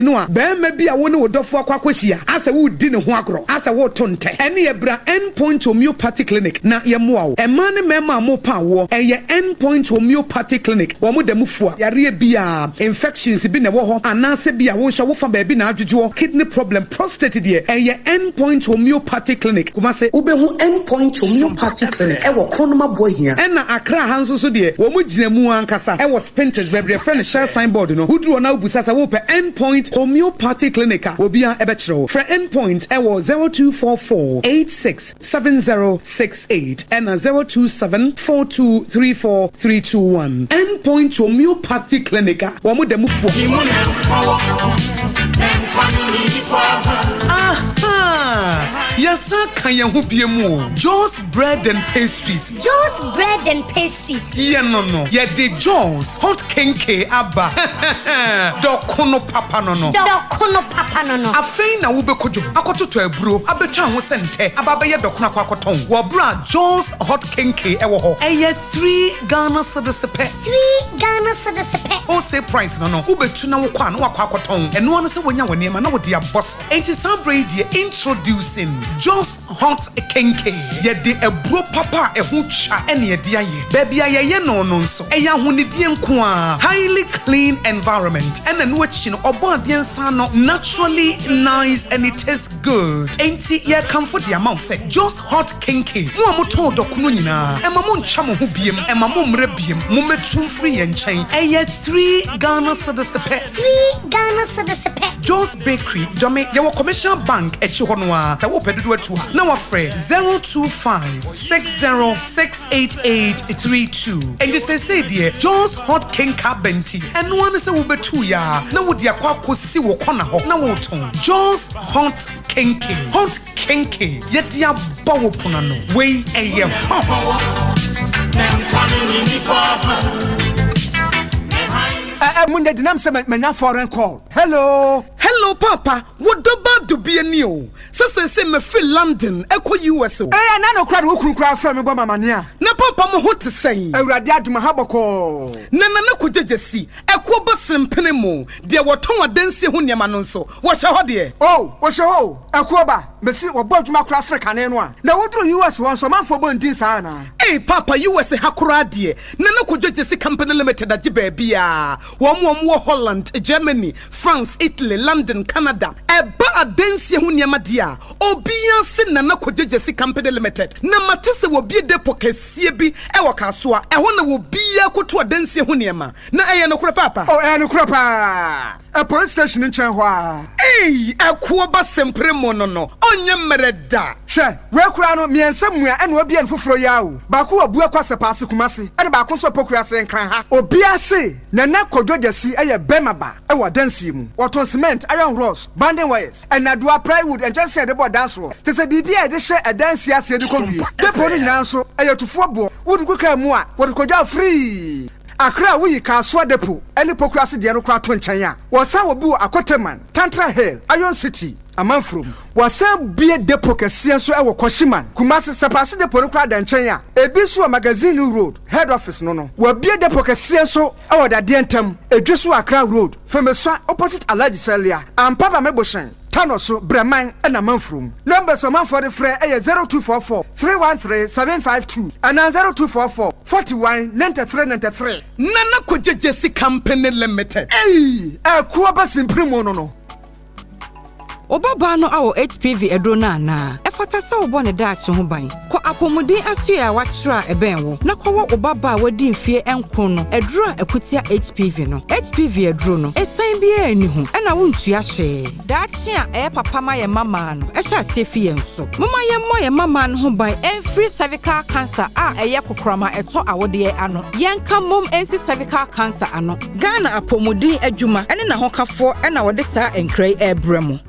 No a, barima bi a wo ne wo dɔfo akɔ akɔhyia asɛ woredi ne ho agorɔ, asɛ woreto ntɛ, ɛneɛ bra End Point Homeopathy Clinic na yɛmmoa wo. Mmaa ne mmarima a morepa awoɔ, ɛyɛ End Point Homeopathy Clinic, wɔn da mu fua yareɛ biara, infections bi na ɛwɔ hɔ anaasɛ bi a wo nso wofa baabi na adwodwoɔ, kidney problem, prostate deɛ, ɛyɛ End Point Homeopathy Clinic, Kumasi. Wobɛhu End Point Homeopathy Clinic wɔ Kronom Aboahia. Ɛna Accra ha nso so deɛ, wɔn gyina mu ankasa wɔ Spintex, baabi a yɛfrɛ no Shell sign board no. Woduru hɔ na wobisa sɛ wopɛ End Point Homeopathy Clinic a, obiara bɛkyerɛ wo. Frɛ End Point wɔ 0244 86 7068 ɛna 027 4234 321. End Point Homeopathy Clinic a wɔn da mu fua. Ahaa! Yɛsan ka yɛn ho biom o! Joe's Bread and Pastries. Joe's Bread and Pastries. Yɛ no no, yɛde Joe's Hot Kenkey aba. Dɔkono papa no no. Dɔkono papa no no. Afei na wobɛkɔ dwom akɔtotɔ aburo abɛtwa ho sɛ ntɛ aba abɛyɛ dɔkono akɔ akɔtɔn wɔ berɛ a Joe's Hot Kenkey wɔ hɔ. Ɛyɛ three Ghana cedis pɛ. Three Ghana cedis pɛ. Wholesale price no no, wobɛtu na wokɔ a na woakɔ akɔtɔn. Ɛno ara ne sɛ woanya wo nneɛma na wode abɔ so. Enti saa berɛ yi deɛ, introducing Joe's Hot Kenkey. Yɛde aburo papa a ɛho twa na yɛde ayɛ. Baabi a yɛyɛ no no nso, ɛyɛ ahonidie nko ara, highly clean environment, ɛna ɛno akyi no, Ɔbɔadeɛ nsa ano, naturally nice and it tastes good. Enti yɛrekamfo de ama wo sɛ Joe's Hot Kenkey, mo a motɔn dɔkono nyinaa, ɛmma monntwa mo ho biem, ɛmma mommrɛ biem, mommɛtu mfiri yɛn nkyɛn. Ɛyɛ three Ghana cedis pɛ. Three Ghana cedis pɛ. Joe's Bakery, Dome, yɛwɔ Commercial Bank akyi hɔ no ara. Sɛ wopɛ dodoɔ atu a, na wafrɛ 025 60 688 32. Enti seesei deɛ Joe's Hot King aba nti, ɛno ara ne sɛ wobɛtu yɛ ara na wode akɔ akɔsi wo kɔna hɔ na woretɔn. Joe's Hot Kenkey, Hot Kenkey, yɛde abɔ wo pono ano. Wei ɛyɛ hot! Ɛ ɛ munya di nam sɛ manya foreign call. Hello. Hello paapa, wo dɔ ba dubia ni o, sɛ seesei mefiri London ɛkɔ US o. Ee ɛna no koraa de wo kunu koraa frɛ me bɔ me amaneɛ a. Na paapa mo ho te sɛn? Awurade adom aha bɔkɔɔ. Na Nana Kwadwo Gyasi, ɛkoɔ ba sempene mo, deɛ wɔtɔn adansie ho nneɛma no nso, wɔhyɛ hɔ deɛ? Oh, wɔhyɛ hɔ o, ɛkoɔ ba, mese wɔbɔ adwuma koraa sene kane no a. Na woduru US hɔ nso ɔmanfoɔ bɔ ndin saa anaa? Ei paapa US ha koraa deɛ, Nana Kwadwo Gyasi Company Limited agye baabiaa. Wɔn a wɔwɔ Holland, Germany, France, Italy, London, Canada, ɛba adansie ho nneɛma deɛ a, obiara se Nana Kwadwo Gyasi Company Limited. Na mate sɛ wɔabue depot kɛseɛ bi wɔ Kasoa, ɛhɔ na obiara kɔtu adansie ho nneɛma. Na ɛyɛ nokorɛ paapa? Oh, ɛyɛ nokorɛ paa. Ɛ police station no nkyɛn hɔ ara. Ei, ɛkoɔ ba sempere mo no no, ɔnyɛ mmerɛ da. Hwɛ, wei koraa no, mmiɛnsa mua ɛna wabue no foforɔ yi ara o. Baako wɔ Buakwa Sɛpaase Kumasi ɛna baako nso wɔ Pokuase Nkran ha. Obiara se Nana Kwadwo Gyasi yɛ bɛrima ba wɔ adansie mu. Wɔtɔn cement, iron rods, banding wires, nnadewa, plywood, nkyɛnsee a yɛde bɔ dan soɔ, kyerɛ sɛ biribiara a yɛde hyɛ adansie aseɛ de kɔ wie. Depot no nyinaa nso, ɛyɛ tufoɔ boɔ. Wode gu kaa mu a, wɔde kɔdwa free. Accra a woyi Kasoa Depot ne Pokuase deɛ no koraa to nkyɛn a, wɔsan wɔ bi wɔ Akoteman, Tantra Hill, Iron City, Amanfurom. Wɔasan bue depot kɛseɛ nso wɔ Kwashiman, Kumasi. Sɛpaase depot no koraa da nkyɛn a, ebi nso wɔ Magazine Road, Head Office no no. Wɔabue depot kɛseɛ nso wɔ Dadeɛ Ntam, Edweso Accra Road, Femesua opposite Alhaji Salia, Ampaba Mebohyɛn, Tano so, Brɛman na Amanfurom. Numbers a ɔmanfoɔ de frɛ yɛ 0244 313 752 anaa 0244 41 93 93. Nana Kwadwo Gyasi Company Limited. Ei! Ɛko aba simpire mu no no. Wo babaa no awɔ HPV aduro no anaa? Ɛfata sɛ wobɔ ne daakye ho ban. Kɔ apɔmuden asoɛe a wɔakyerɛ a ɛbɛn wo na kɔwɔ wo babaa a wadi mfeɛ nkron no aduro a ɛko tia HPV no. HPV aduro no, asiane biara nni ho ɛna wontua hwee. Daakye a ɛyɛ papa ma yɛn mmammaa no hyɛ aseɛ fi yɛn so. Momma yɛmmɔ yɛn mmammaa no ho ban mfiri cervical cancer a ɛyɛ kokoram a ɛtɔ awodeɛ ano. Yɛnka mmom nsi cervical cancer ano. Ghana Apɔmuden Adwuma ne n'ahokafoɔ na wɔde saa nkra yi rebrɛ mo.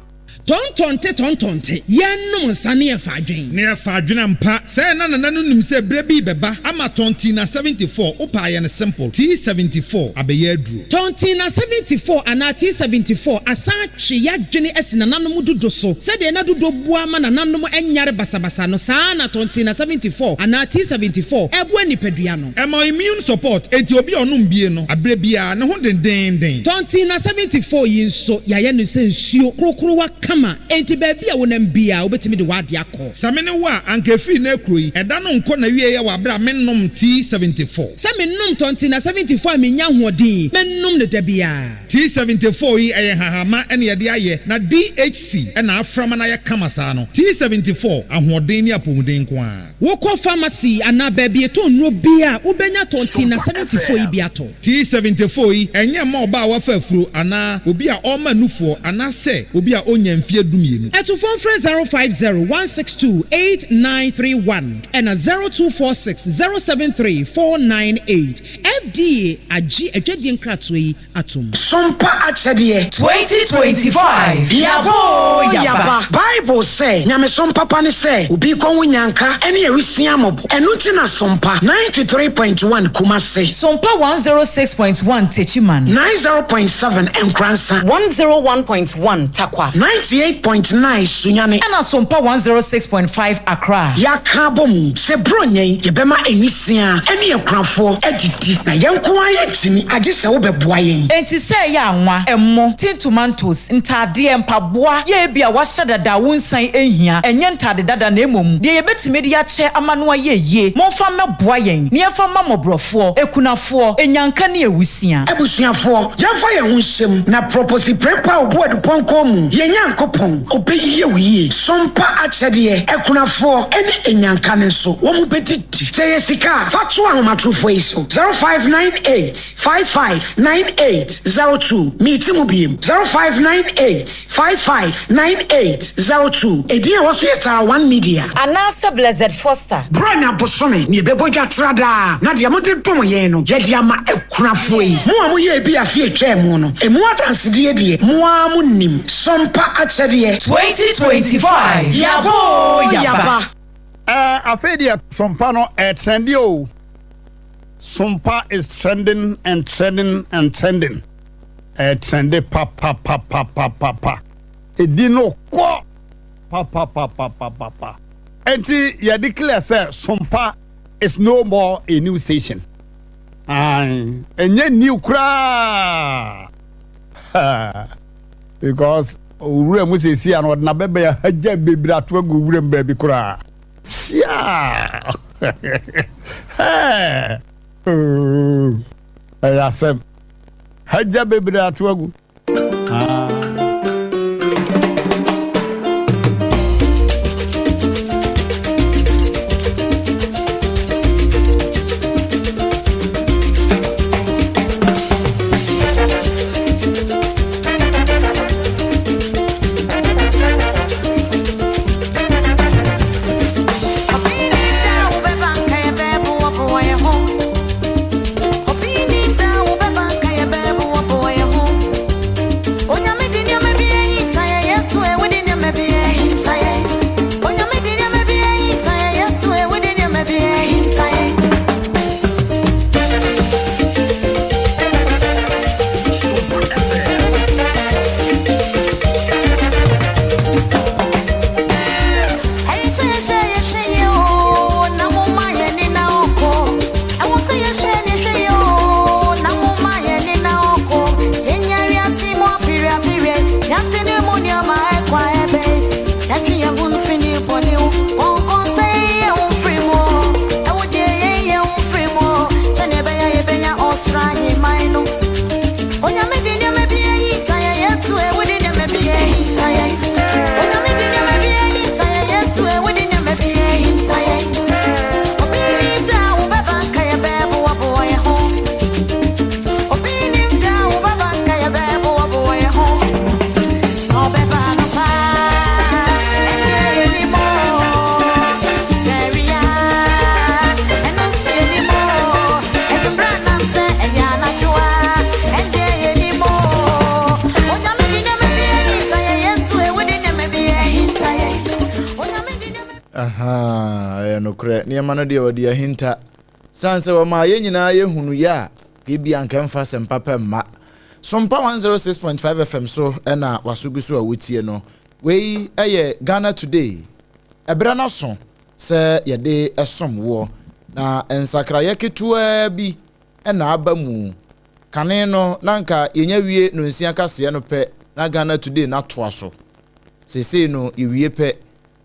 Tɔntɔnte tɔntɔnte, yɛnnom nsa ne yɛfa adwen. Ne yɛfa adwene ampa. Sɛɛ na nana no nim sɛ berɛ bi rebɛba ama Tɔntina 74, wopɛ a yɛ no simple, T74 abɛyɛ aduro. Tɔntina 74 anaa T74 asan atwe y'adwene asi nananom dudo so. Sɛdeɛ na dudo boa ma nananom nyare basabasa no, saa ara na Tɔntina 74 anaa T74 boa nipadua no. Ɛma immune support, enti obi a ɔnom bie no, aberɛ biara, ne ho dendeenden. Tɔntina 74 yi nso, yɛayɛ no sɛ nsuo korokorowa kama, enti baabi a wonam biara, wobɛtumi de w'adeɛ akɔ. Sɛ me ne wo a, anka ɛfiri nnɛ rekuro yi, ɛda no nkɔ n'awieɛ wɔ aberɛ a mennom T74. Sɛ menom Tɔntina 74 a mennya ahoɔden, mɛnom no da biara. T74 yi, ɛyɛ nhahamma na yɛde ayɛ, na DHC na afra ma no ayɛ kama saa no. T74, ahoɔden ne apɔmuden nko ara. Wokɔ pharmacy anaa baabi yɛtɔn nnuro biara a, wobɛnya Tɔntina 74 yi bi atɔ. T74 yi, ɛnyɛ mma ɔbaa a wafa afuro anaa obi a ɔrema nufoɔ anaasɛ obi a ɔnnya mfeɛ dumienu. Atufoɔ mfrɛ 050 162 8931 ɛna 0246 073 498. FDA agye adwadie nkratoɔ yi atom. Sompa akyɛdeɛ. 2025 Yaba oo yaba. Bible sɛ, Nyamesom papa ne sɛ obi kɔ ho nyanka ne awisia mmɔbɔ. Ɛno nti na Sompa 93.1 Kumase. Sompa 106.1 Techiman. 90.7 Nkoransa. 101.1 Tarkwa. 98.9 Sunyani. Ɛna Sompa 106.5 Accra. Yɛaka abom sɛ Buronya yi yɛbɛma nwisiaa ne akunafoɔ adidi, na yɛn nko ara yɛntumi, agye sɛ wobɛboa yɛn. Enti sɛ ɛyɛ anwa, ɛmo, tin tomatoes, ntaadeɛ, mpaboa, yɛ ebia woahyɛ dada a wonsan nhia, ɛnyɛ ntaade dada na mmom deɛ yɛbɛtumi de akyɛ ama no ayɛ yie, momfa mmɛboa yɛn na yɛmfa mma mmɔborɔfoɔ, akunafoɔ, anyanka ne awusia. Abusuafoɔ, yɛmfa yɛn ho nhyɛ mu na Proposi Prempeh a ɔbu adupɔnkɔ mu, yɛn Nyankopɔn, ɔbɛyie wo yie. Sompa akyɛdeɛ, akunafoɔ ne anyanka no nso, wɔn bɛdidi. Sɛ ɛyɛ sika a, fa to ahomatorofoɔ yi so, 0598 55 9802. Meti mu biem, 0598 55 9802. Edin a ɛwɔ so yɛ Tara One Media. Anaasɛ Blessed Foster. Buronya bosome na yɛbɛbɔ dwa tra daa, na deɛ mode dom yɛn no, yɛde ama akunafoɔ yi. Mo a moyɛɛ bi afe a ɛtwaa mu no, ɛmu adansedie deɛ, mo ara monim. Sompa akyɛdeɛ. 2025 Yaba oo yaba. Ɛɛ afei deɛ sompa no ɛɛtrɛnde o. Sompa is trending and trending and trending. Ɛɛtrɛnde papapapapapa. Edi no kɔ papapapapapa. Enti yɛ declare sɛ Sompa is no more a new station. Ae, ɛnyɛ new koraa. Because owura mu sɛsi a na ɔde n'abɛbɛn ahagya bebree ato agu owura mu baabi koraa. Siaa! Hɛɛ! Ɛyɛ asɛm. Hagya bebree ato agu. Ah. Ɛyɛ nokorɛ, nneɛma no deɛ wɔde ahinta. Sane sɛ wɔmaa yɛn nyinaa yɛhunuiɛ a, ebia anka ɛmfa asɛm papa mma. Sompa 106.5 FM so na w'aso gu so a wotie no. Wei yɛ Ghana Today. Ɛberɛ no aso sɛ yɛde som woɔ. Na nsakraeɛ ketewaa bi na aba mu. Kane no, na anka yɛnya wie nnɔnsia kaseɛ no pɛ na Ghana Today no atoa so. Seesei no, yɛwie pɛ,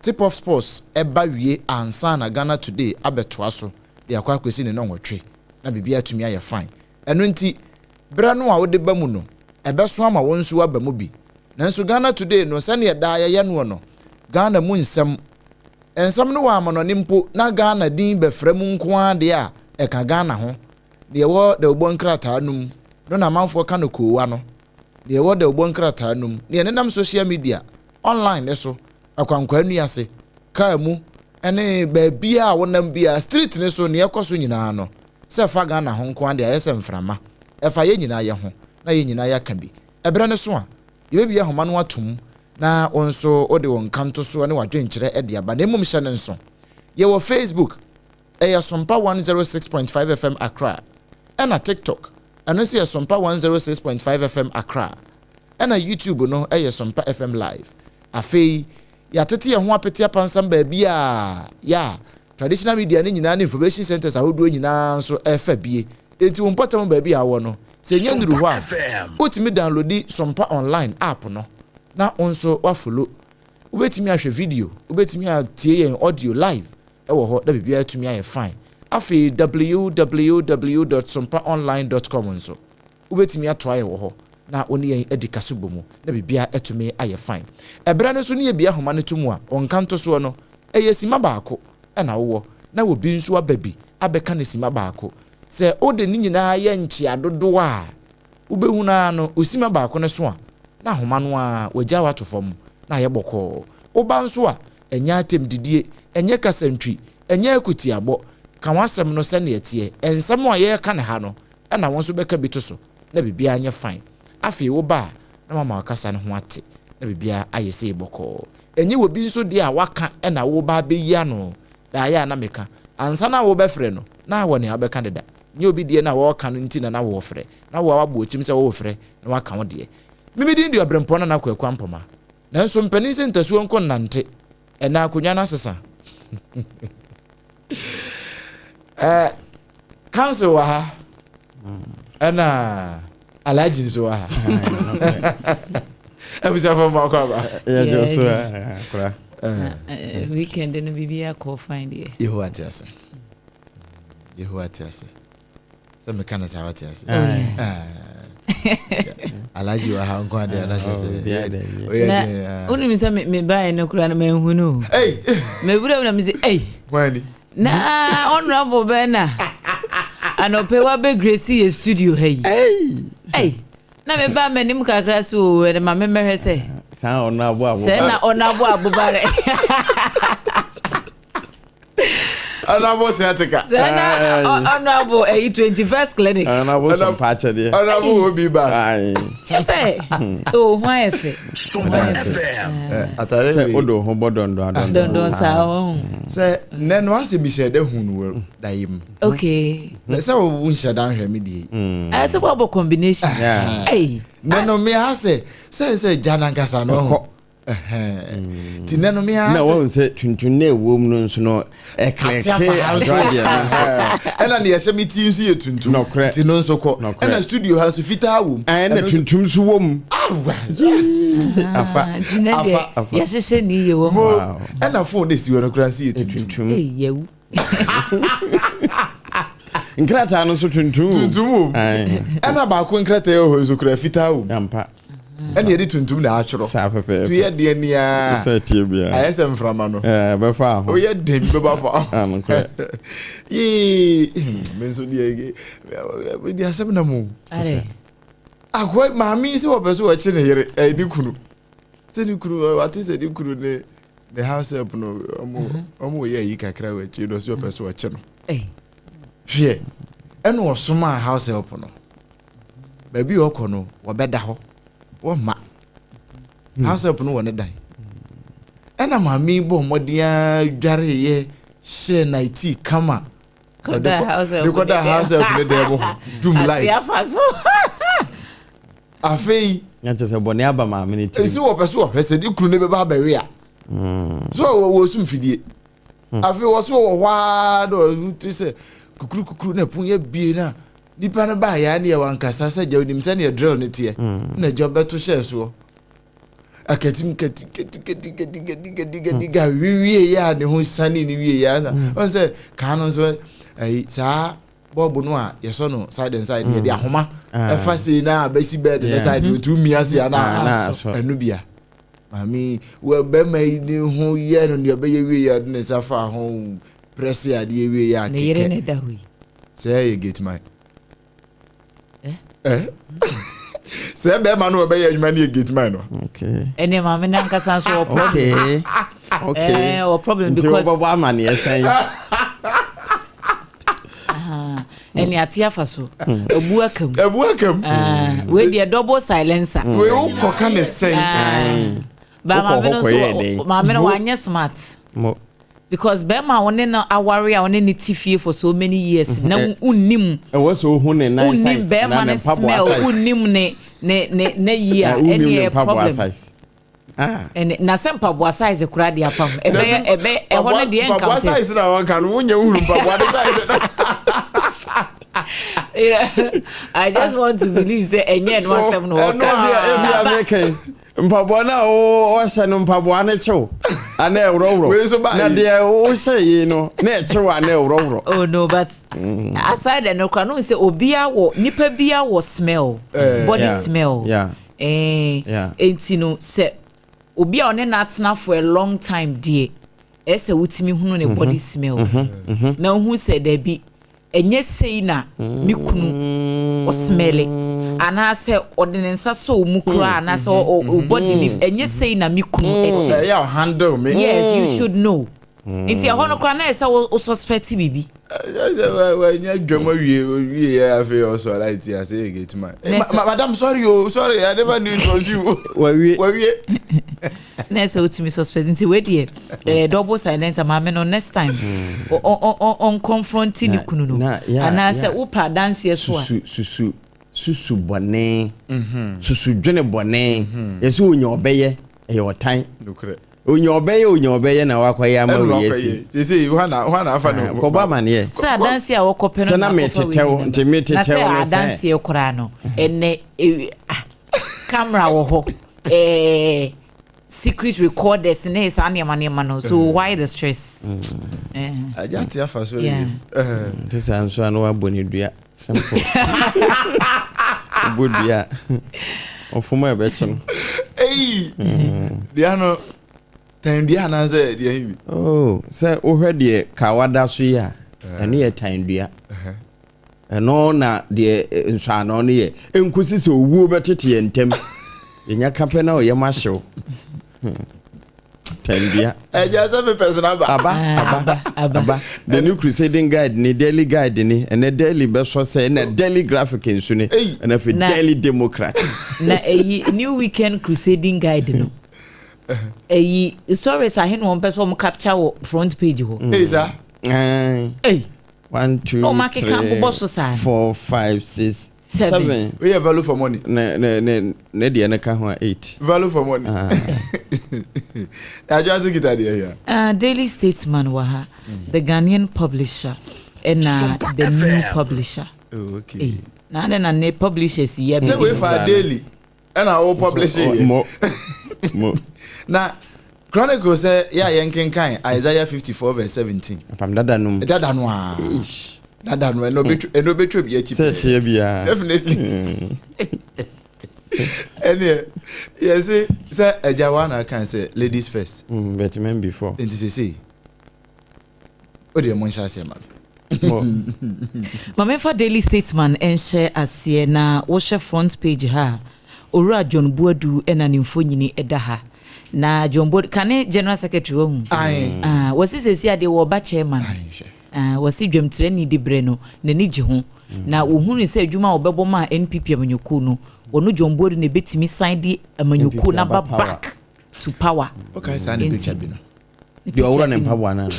Tip Off Sports ba wie ansa na Ghana Today abɛtoa so de akɔ akɔsi ne nnɔnwɔtwe na biribiara atumi ayɛ fine. Ɛno nti, berɛ no a wode ba mu no, ɛbɛso ama wo nso woaba mu bi. Nanso Ghana Today no, sɛdeɛ daa yɛyɛ noɔ no, Ghana mu nsɛm, nsɛm no wɔ amanɔne mpo na Ghana din bɛfra mu nko ara deɛ a, ɛka Ghana ho. Deɛ ɛwɔ dawubɔ nkrataa no mu no na amanfoɔ ka no koowa no. Deɛ ɛwɔ dawubɔ nkrataa no mu, deɛ ɛnenam social media, online no so, akwankwaa nnua ase, kaa mu, ne baabiara a wonam biara, street no so, nea ɛkɔ so nyinaa no, sɛ ɛfa Ghana ho nko ara deɛ ayɛ sɛ mframa. Ɛfa yɛn nyinaa yɛ ho, na yɛn nyinaa yɛaka bi. Ɛberɛ no so a, yɛbɛbue ahoma no atom na wo nso wode wo nkantosoɔ ne w'adwenkyerɛ de aba. Na mmom hyɛ no nso, yɛwɔ Facebook, ɛyɛ Sompa 106.5 FM Accra, ɛna TikTok, ɛno nso yɛ Sompa 106.5 FM Accra, ɛna YouTube no yɛ Sompa FM Live. Afei, yɛatete yɛn ho apete apansam baabi a yɛ a traditional media no nyinaa ne information centers ahodoɔ nyinaa nso ɛfa bie. Enti wo mpɔtam baabi a wowɔ no, sɛ ɛnya nnuru hɔ a, wotumi downloadi Sompa Online app no na wo nso woafolo. Wobɛtumi ahwɛ video, wobɛtumi atie yɛn audio live wɔ hɔ na biribiara atumi ayɛ fine. Afei www dot sompaonline dot com nso, wobɛtumi atoa yɛn wɔ hɔ na wo ne yɛn adi kasobɔ mu na biribiara atumi ayɛ fine. Ɛberɛ no nso ne yɛbue ahoma no to mu a, wo nkantosoɔ no, ɛyɛ simma baako na wowɔ na obi nso aba bi abɛka no simma baako. Sɛ wode ne nyinaa yɛ nkyea dodoɔ a, wobɛhunu ara no, wo simma baako no so a, na ahoma no ara wagya wo ato fam na ayɛ bɔkɔɔ. Woba nso a, ɛnyɛ atɛmdidie, ɛnyɛ kasantwi, ɛnyɛ akutiabɔ. Ka w'asɛm no sɛdeɛ ɛteɛ. Nsɛm a yɛreka no ha no, ɛna wo nso bɛka bi to so na biribiara nyɛ fine. Afei woba a, na woama w'akasa no ho ate na biribiara ayɛ sei bɔkɔɔ. Ɛnyɛ obi nso deɛ a waka na woreba abɛyi ano. Daa yɛ a na meka. Ansa na worebɛfrɛ no, na wɔ nea wobɛka deda. Nyɛ obi deɛ na wɔreka no nti na na worefrɛ. Na wo a woabɔ kyim sɛ worefrɛ na woaka wo deɛ. Me me din de Ɔberempɔn Nana Kwaku Ampoma. Nanso mpanin sɛ ntasuo nko nnante. Ɛnna akonnwa no asesa. Eh, council wɔ ha. Ɛna Alhaji nso wɔ ha. Abusuafo mma akɔ aba. Yɛgye so akora. Weekend no biribi akɔ fine deɛ. Yehowa te ase. Yehowa te ase. Sɛ meka no saa wate ase. Alhaji wɔ ha nko adeɛ na kyerɛ sɛ ɔyɛ den. Wonim sɛ mebaeɛ no koraa no manhu no. Mewura mu na mese ei. Na honorable bɛn na anɔpɛ wabɛgrace yɛ studio ha yi. Ei. Na meba m'anim kakra so o ɛde ma memmɛhwɛ sɛ. Saa honorable aboba. Sɛ na honorable aboba rɛ. Honorable sciatica. Sɛ na honorable ɛyi 21st clinic. Honorable sompa akyɛdeɛ. Honorable obi bas. Kyɛ sɛ o ho ayɛ fɛ. Sompa FM. Atare sɛ o do ho bɔ dɔndɔn adɔndɔn. Dɔndɔn saa wɔn. Sɛ nɛ no asɛ mi hyɛ dɛ hu no wɔ da yi mu. Okay. Na sɛ wo nhyɛ da nhwɛ mi die. Ɛsɛ sɛ wɔabɔ combination. Nɛ no mi ha sɛ sɛ sɛ gya nankasa no. Ti nɛ no mi ha sɛ. Na wɔn sɛ tuntun na ɛwɔ mu no nso no ɛklɛke adradeɛ no nso. Ɛna deɛ ɛhyɛ mi ti nso yɛ tuntum. Nɔkorɛ. Ti no nso kɔ. Ɛna studio ha nso fitaa wɔ mu. Ɛna tuntum nso wɔ mu. Awa. Afa. Afa. Yɛhyehyɛ ne yie wɔ mu. Ɛna phone na esi hɔ no koraa nso yɛ tuntum. Ee yɛwu. Nkrataa no nso tuntum. Tuntum wɔ mu. Ɛna baako nkrataa wɔ hɔ nso koraa fitaa wɔ mu. Ampa. Ɛna yɛde tuntum na atwerɛ. Saa pɛpɛɛpɛ. To yɛ deɛ nia. Sɛ tie bia. Ayɛ sɛ mframa no. Ɛɛ bɛfa ho. Oyɛ den bɛba fa ho. Anokorɛ. Yee me nso deɛ deɛ asɛm na mu. Akoa maame yi sɛ wɔpɛ so wɔkye ne yere ɛyɛ ne kunu. Sɛ ne kunu wate sɛ ne kunu ne ne house help no ɔmo ɔmo yɛ ayi kakra wɔ akyiri no ɔsɛ ɔpɛ so ɔkye no. Hwɛ ɛna ɔsomaa house help no. Baabi a ɔkɔ no wɔbɛda hɔ wɔmma hmm. house help no wɔ ne dan ɛna maame yi bɔ mmɔden ara dwareeɛ. Hyɛɛ nightie kama. Kɔda house help. De kɔda house help ne dɛm hɔ. Dum light. Afei. Na kyerɛ sɛ bɔne aba maame ne tirim. Esi wɔpɛ so wɔhwɛ sɛ ne kunu ne bɛba abɛwe a. Hmm. So wɔ wɔ sum fidie. Hmm. Afei wɔ so wɔ hɔ ara na ɔte sɛ kukuru kukuru na pon yɛ bie na nipa no baa yɛ ne yɛ wankasa sɛ gya onim sɛ ne drill ne teɛ. Hmm. Na gya bɛto hyɛɛ soɔ. Akatim kati kati kati kati kati kati kati ka wiwie yɛ a ne ho sane ne wie yɛ na ɔn sɛ kaa no nso ɛyi saa bɔɔbo no a yɛsɔ no side and side yɛde ahoma ɛfa sei na abɛsi bɛɛd ne side no nti womia sei a na ɛno bia maame wɔ bɛrima yi ne ho yɛ no nea ɔbɛyɛ wie yɛ ɔde ne nsa fa ho prɛse adeɛ wie yɛ a kɛkɛ sɛ ɛyɛ gate man Eh? sɛ bɛrima no ɔbɛyɛ adwuma no yɛ gate man no. ɛnna maame no ankasa nso wɔ problem. okay okay eh, wɔ problem because nti wɔbɛbɔ amaneɛ sɛn. ɛnna ate afa so ebu aka mu. ebu aka mu. Ah, wei deɛ double silencer. Hmm. wei wokɔ ka ne sɛn. Ba maame no nso maame no wanyɛ smart. Because bɛrima a wo ne no aware a wo ne no te fie for so many years na wonnim Ɛwɔ sɛ ohu ne nan wonnim size anaa bɛrima ne no mpaboa smell size. wonnim ne ne ne ne yi a Eh, wonnim ɛne ne ɛyɛ mpaboa problem size. Ah. ɛne na sɛ mpaboa size koraa de apam ɛbɛyɛ ɛbɛ ɛhɔ no deɛ mpaboa nka size na wɔka no wonyɛ wohunu mpaboa ne size no I just want to believe sɛ ɛnyɛ ɛno asɛm na Ɛno wɔka a ebi Na a ba- meka yi. Mpaboa no a wɔhyɛ no mpaboa no kyew ana ɛworɔworɔ na deɛ wohyɛ yi no na ɛkyew ana ɛworɔworɔ. Oh no but mm. aside ɛno kora no sɛ obia wɔ nipa bia wɔ smell eh. body yeah. smell yeah. eh, yeah. enti no sɛ obi a ɔne no atena for a long time deɛ ɛsɛ wotumi hunu ne body mm-hmm. smell mm-hmm. Mm-hmm. na wohu sɛ dabi Ɛnyɛ sei na me kunu ɔsmɛle anaasɛ ɔde ne nsa sɔ wo mu koraa anaasɛ wo body ne ɛnyɛ sei na me kunu ɛte. Ɛyɛ a ɔhandle me. Yes, you should know. Nti ɛhɔ no koraa na ɛsɛ wo suspect biribi. Wanya dwam awie owie yɛ afei ɔsɔ light ase yɛ gate man. Madam sorry o sorry I never knew it was you. Wawie. Wawie. Na ɛsɛ wotumi suspect nti wei deɛ ɛyɛ double silencer maame no next time ɔnconfronti ne kunu no anaasɛ wopɛ adanseɛ so a. Susu susu susu bɔne mhm. susu dwene bɔne mhm. yɛsɛ onya ɔbɛyɛ ɛyɛ ɔtan onya ɔbɛyɛ onya ɔbɛyɛ na wakɔyɛ ama wei asi kɔbɔ amaneɛ sɛ adanseɛ a wɔkɔpɛ no na akɔfa wei nti na sɛ adanseɛ koraa no ɛnɛ ah, camera wɔ hɔ eh, secret recorders ne saa nneɛma nneɛma no so mm. why the stress. Mm. Agya te afa so yeah. Nti saa nso a na wabɔ ne dua simple bɔ dua ɔfom a ɛbɛkye no. Eyi dua no tan dua anaasɛ deɛ yi bi. Oh sɛ wohwɛ deɛ kawa da so yi a ɛno yɛ tan dua. Ɛno na deɛ nsɔano no yɛ. Ɛnkɔsi sɛ owuo bɛtete yɛn ntam. Yɛnya ka pɛ na ɔyam ahyew. Tɛndua. Ɛgya sɛ papers no aba. Aba, aba, aba. The New Crusading Guide ni, Daily Guide ni, ɛnɛ Daily bɛsɔ sɛ, ɛnɛ Daily Graphic nso ni, ɛnɛ afei Daily Democrat. Na ɛyi New Weekend Crusading Guide no, ɛyi stories ahe na wɔn pɛ sɛ wɔn capture wɔ front page hɔ. Ee sa. Ee. One, two, three, four, five, six, seven. Wey yɛ value for money. Ne ne ne ne deɛ ne ka ho a eight. Value for money. Ah. Adwa nso kita deɛ ya. Uh, Daily Statesman wɔ ha, mm. The Ghanaian Publisher, ɛna The New Publisher. Oh, okay. Hey, na adɛ na ne publishers yi abɛdi. Sɛ wei fa daily ɛna wo publish yɛ. Mo mo. Na Chronicle sɛ yɛ a yɛnkenkan Isaiah 54 verse 17. Apam dada no mu. Dada no a. Dada no ɛna obetwa ɛna obetwa bi akyi. Sɛ ɛteɛ biara. Definitely. Ɛneɛ yɛse sɛ agya wa na kan sɛ ladies first. Mm, but men before. Nti sesei. O deɛ mo nhyɛ aseɛ ma me. Ma memfa Daily Statesman nhyɛ aseɛ na wohwɛ front page ha a, Owura John Boadu na ne mfonyini da ha. Na John Boadu, kane General Secretary wahu? Aye. Ah, wɔse seesei adeɛ wɔreba chairman. Ah, wɔse dwamtirani de berɛ no, n'ani gye ho. Na wɔhunu sɛ adwuma a wɔbɛbɔ maa NPP amanyɔkuo no, ɔno John Boadu na ɛbɛtumi san de amanyɔkuo no aba back to power. Wokae saa ne picture bi no? Deɛ ɔworɔ ne mpaboa no ana?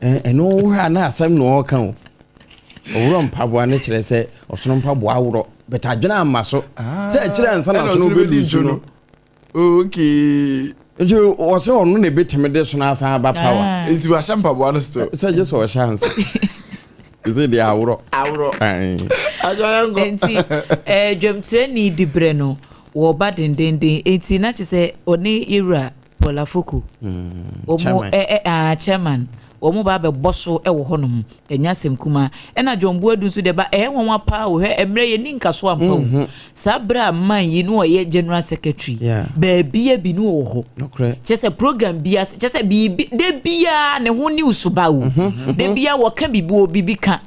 Ɛno wohwɛ a na asɛm na ɔreka o. Ɔworɔ mpaboa no kyerɛ sɛ ɔsono mpaboa aworɔ but adwene amma so sɛ akyire ansa na ɔsono bɛdu nsu no. Okay. Nti ɔsɛ ɔno na ebetumi de sono asan aba power. Ah. Nti wahyɛ mpaboa no still. Sɛ gye sɛ ɔhyɛ ansa. Sɛ deɛ aworɔ. Aworɔ. Adwa yɛn nkɔ. Nti ɛɛ dwamtirani dibrɛ no wɔba dendenden nti na kyerɛ sɛ ɔne yɛwura Paul Afoko, wɔn ɛ ɛ ah chairman, wɔn ba abɛbɔ so wɔ hɔnom, ɛnyɛ asɛm kumaa. Ɛna John Boadu nso deɛ ba ɛyɛ nwanwa paa o, hwɛ mmerɛ yɛnni nkaso ampa o. Mm-hmm. Saa berɛ a man yi no ɔyɛ general secretary, baabia bi no wɔ hɔ. Kyɛ sɛ program bia, kyɛ sɛ biribi, da biara ne ho news ba o. Mm-hmm, mm-hmm. Da biara wɔka biribi wɔ biribi ka.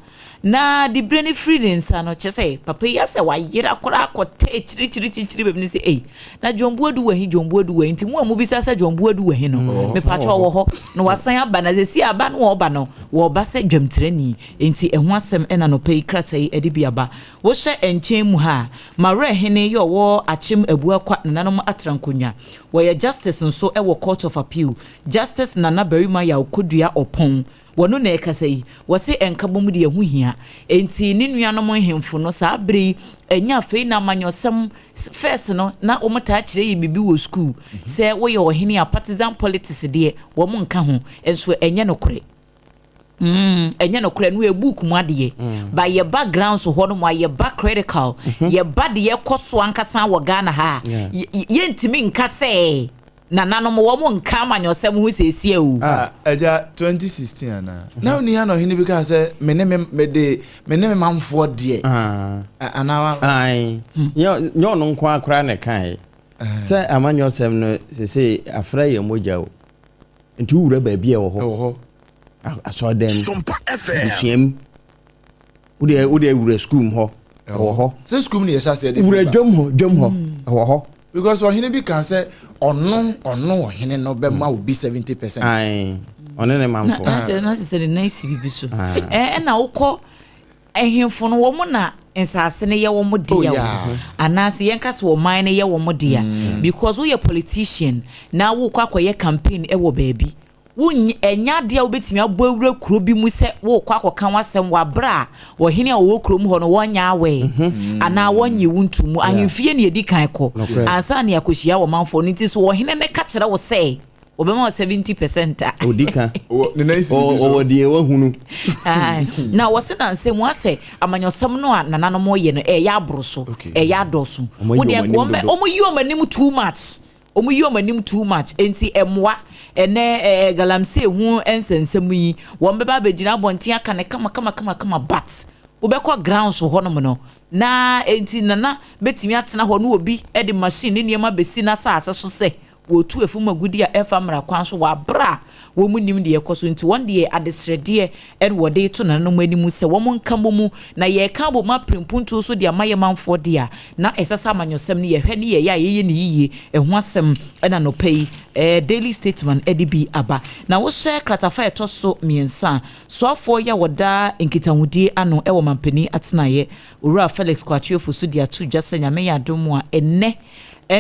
Na diberɛ no firi ne nsa no, kyerɛ sɛ papa yi asɛ wayera koraa akɔtɛ akyirikyirikyirikyiri baabi no sɛ ei, na John Boadu wɔ he, John Boadu wɔ he, nti mo a mobisa sɛ John Boadu wɔ he no, mm. mepakyɛ ɔwɔ hɔ, na wasan aba, na sɛsi aba no ɔba no, wɔba sɛ dwamtirani, nti ɛho asɛm ɛna nɔpɛ yi krataa yi ɛde bi aba. Wohyɛ nkyɛn mu ha a, Mawerɛ hene yɛ ɔwɔ Akyem Abuakwa nananom atra nkonnwa, wɔyɛ Justice nso ɛwɔ Court of Appeal, Justice Nana Barima Yaw Kodua Ɔpɔn, Wɔno na ɛrekasa yi. Wɔse nkabom deɛ ɛho hia. Enti ne nuanom nhemfo no saa bere yi ɛnyɛ afei na amanyɔsɛm first no na wɔn taa kyerɛ yɛ biribi wɔ school sɛ woyɛ ɔhene a partisan politics deɛ wɔn nka ho nso ɛnyɛ nokorɛ. Mm, ɛnyɛ nokorɛ no yɛ book mu adeɛ. Mm. Ba yɛ ba grounds hɔ no mu a yɛ ba critical mm-hmm. yɛ ba deɛ ɛkɔ so ankasa wɔ Ghana ha yɛntumi nka sɛ Nananom wɔn nka amanyɔsɛm ho seesia o. Ah agya 2016 anaa na woni ha na ɔhene bi kaa sɛ me ne me mede me ne me manfoɔ deɛ anaa wa. Ae nyɛ ɔno nko ara koraa na ɛkaeɛ sɛ amanyɔsɛm no sesei afra yɛn mogya o nti wowura baabi a ɛwɔ hɔ ɛwɔ hɔ asɔredan mu abusua mu wode wode wura sukuu mu hɔ ɛwɔ hɔ. Sɛ sukuu mu na yɛhyɛ aseɛ de wura dwam hɔ dwam hɔ ɛwɔ hɔ. Because ɔhene bi kan sɛ ɔno ɔno ɔhene no bɛma obi 70%. Ayi ɔne ne manfo. Na sɛ na sɛ ne nan si bibi so. Ɛna wokɔ ɛhemfo no wɔn na nsaase no yɛ wɔn dea o anaasɛ yɛn ka sɛ ɔman no yɛ wɔn dea because woyɛ politician na wokɔ akɔyɛ campaign ɛwɔ baabi. Wonny ɛnyɛ adeɛ a wobɛtumi abɔ awura kuro bi mu sɛ worekɔ akɔka w'asɛm wɔ aberɛ a ɔhene a ɔwɔ kurom hɔ no wɔnyɛ aware anaa wɔnnye wo nto mu. Ahemfie na yɛdi kan kɔ ansa na yɛakɔhyia ɔmanfoɔ no. Nti sɛ ɔhene no ka kyerɛ wo sɛ wɔbɛma wo 70 percent a. Ɔdi ka. Ɔwɔ deɛ wahunu. Na wɔse nansa mu asɛ amanyɔsɛm no a nananom reyɛ no ɛreyɛ aboro so, ɛreyɛ adɔɔso. Wodeɛ nka wɔyi wɔn anim too much. Ɔmo yi ɔmo anim too much enti ɛmoa. Ɛnɛ ɛɛ galamsey ho nsɛnsɛm yi wɔn bɛba abɛgyina abɔnten aka no kama kama kama kama but wobɛkɔ grounds hɔ nom no na enti Nana bɛtumi atena hɔ na obi de machine ne nneɛma bɛsi n'asaase so sɛ wɔretu afum agudi a ɛmfa mmara kwan so wɔ aberɛ a wɔn nnim deɛ ɛkɔ so nti wɔn deɛ adesrɛdeɛ na wɔde reto nananom anim sɛ wɔn nka mmɔ mu na yɛreka abɔ mu apere mpuntuo so de ama yɛn manfoɔ deɛ a na ɛsɛ sɛ amanyɔsɛm no yɛhwɛ ne yɛyɛ a yɛyɛ no yie ɛho asɛm na anɔpa yi Daily Statesman de bi aba. Na wohyɛ kratafa a ɛtɔ so mmiɛnsa a soafoɔ yi a wɔda nkitahodie ano wɔ mampanin atenaeɛ Owura Felix Kwakye Ofosu de ato dwa sɛ Nyame yɛ adom a ɛnnɛ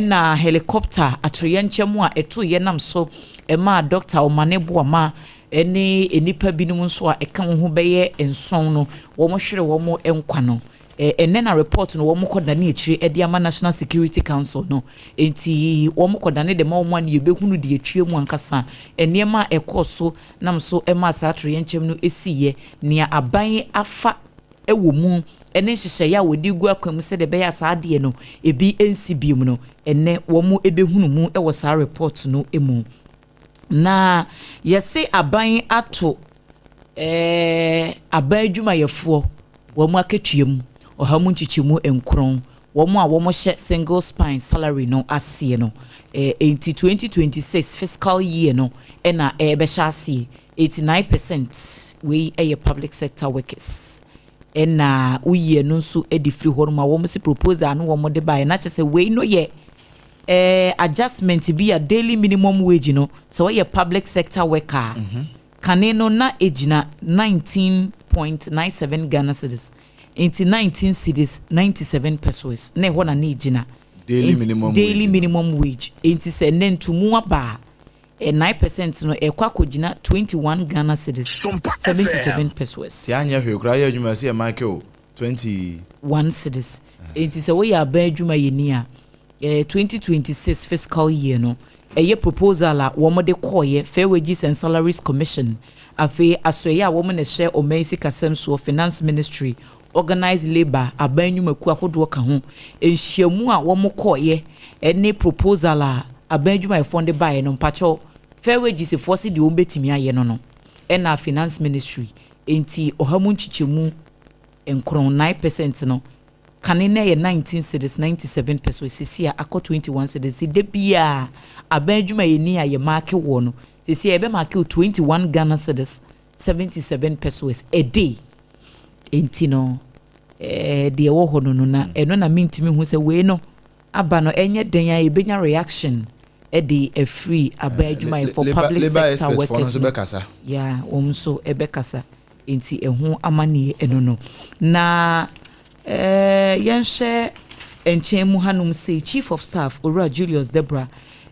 na helicopter atoyɛnkyɛm a ɛtoeɛ nam so maa Dɔkta Omane Boamah ne nnipa binom nso a ɛka wɔn ho bɛyɛ nson no, wɔhwere wɔn nkwa no. Ɛnnɛ na report no wɔkɔdane akyire de ama National Security Council no. Enti wɔkɔdane de ma wɔn a na yɛbɛhunu deɛ ɛtwa mu ankasa, nneɛma a ɛkɔɔ so nam so maa saa atoyerɛnkyɛm no siiɛ, nea aban afa wɔ mu ne nhyehyɛeɛ a wɔde regu akwan mu sɛdeɛ ɛbɛyɛ a saa adeɛ no ebi nsi bio no, ɛnnɛ wɔbɛhunu mu wɔ saa report no mu. Na yɛse aban ato eh, aban adwumayɛfoɔ wɔn akatua mu ɔha mu nkyekyɛmu nkron, wɔn a wɔhyɛ single spine salary no aseɛ no. Eh, enti 2026 fiscal year no na ɛrebɛhyɛ aseɛ. 89 percent wei yɛ public sector workers. Ɛna woyi ɛno nso de firi hɔ nom a wɔn se proposal no wɔn de baeɛ na kyerɛ sɛ wei no yɛ eh, adjustment bi a daily minimum wage no sɛ wɔyɛ public sector worker a mhm. kane no na egyina 19.97 Ghana cedis nti 19 cedis 97 pesos na ɛhɔ na na egyina daily minimum daily minimum wage nti sɛ nnɛ ntumu aba a. 9% no ɛrekɔ akɔgyina 21 Ghana cedis, 77 pesewas. Ti anyɛ hwee koraa yɛ adwuma ɛsɛ yɛ make o 20. 1 cedis. Enti sɛ woyɛ aban adwumayɛni a, eh, 2026 fiscal year no, ɛyɛ proposal a wɔde kɔeɛ Fair Wages and Salaries Commission, afei asoɛeɛ a wɔn na ɛhyɛ ɔman sikasɛm soɔ, Finance Ministry, Organised Labour, aban nnwumakuo ahodoɔ ka ho, nhyiamu a wɔkɔeɛ ne proposal a aban adwumayɛfoɔ no de baeɛ no, mpakyɛw, Fair Wages foɔ se deɛ wɔbɛtumi ayɛ no no, ɛna Finance Ministry, enti ɔha mu nkyekyɛmu nkron, 9%, no, Kane na ɛyɛ 19 cedis 97 pesewas, seesei a akɔ 21 cedis. Nti da biara aban adwumayɛni a yɛ maake woɔ no, seesei a yɛbɛ maake wo 21 Ghana cedis 77 pesewas a day. Nti no eh, deɛ ɛwɔ hɔ no no na ɛno na mentumi hu sɛ wei no aba no ɛnyɛ dɛn a yɛbɛnya reaction de afiri aban adwumayɛfoɔ public sector workers no yeah, wɔn nso ɛbɛkasa. Enti ɛho amanneɛ ɛno no. Na eh, yɛnhwɛ nkyɛn mu hanom sei, Chief of Staff, Owura Julius Debrah,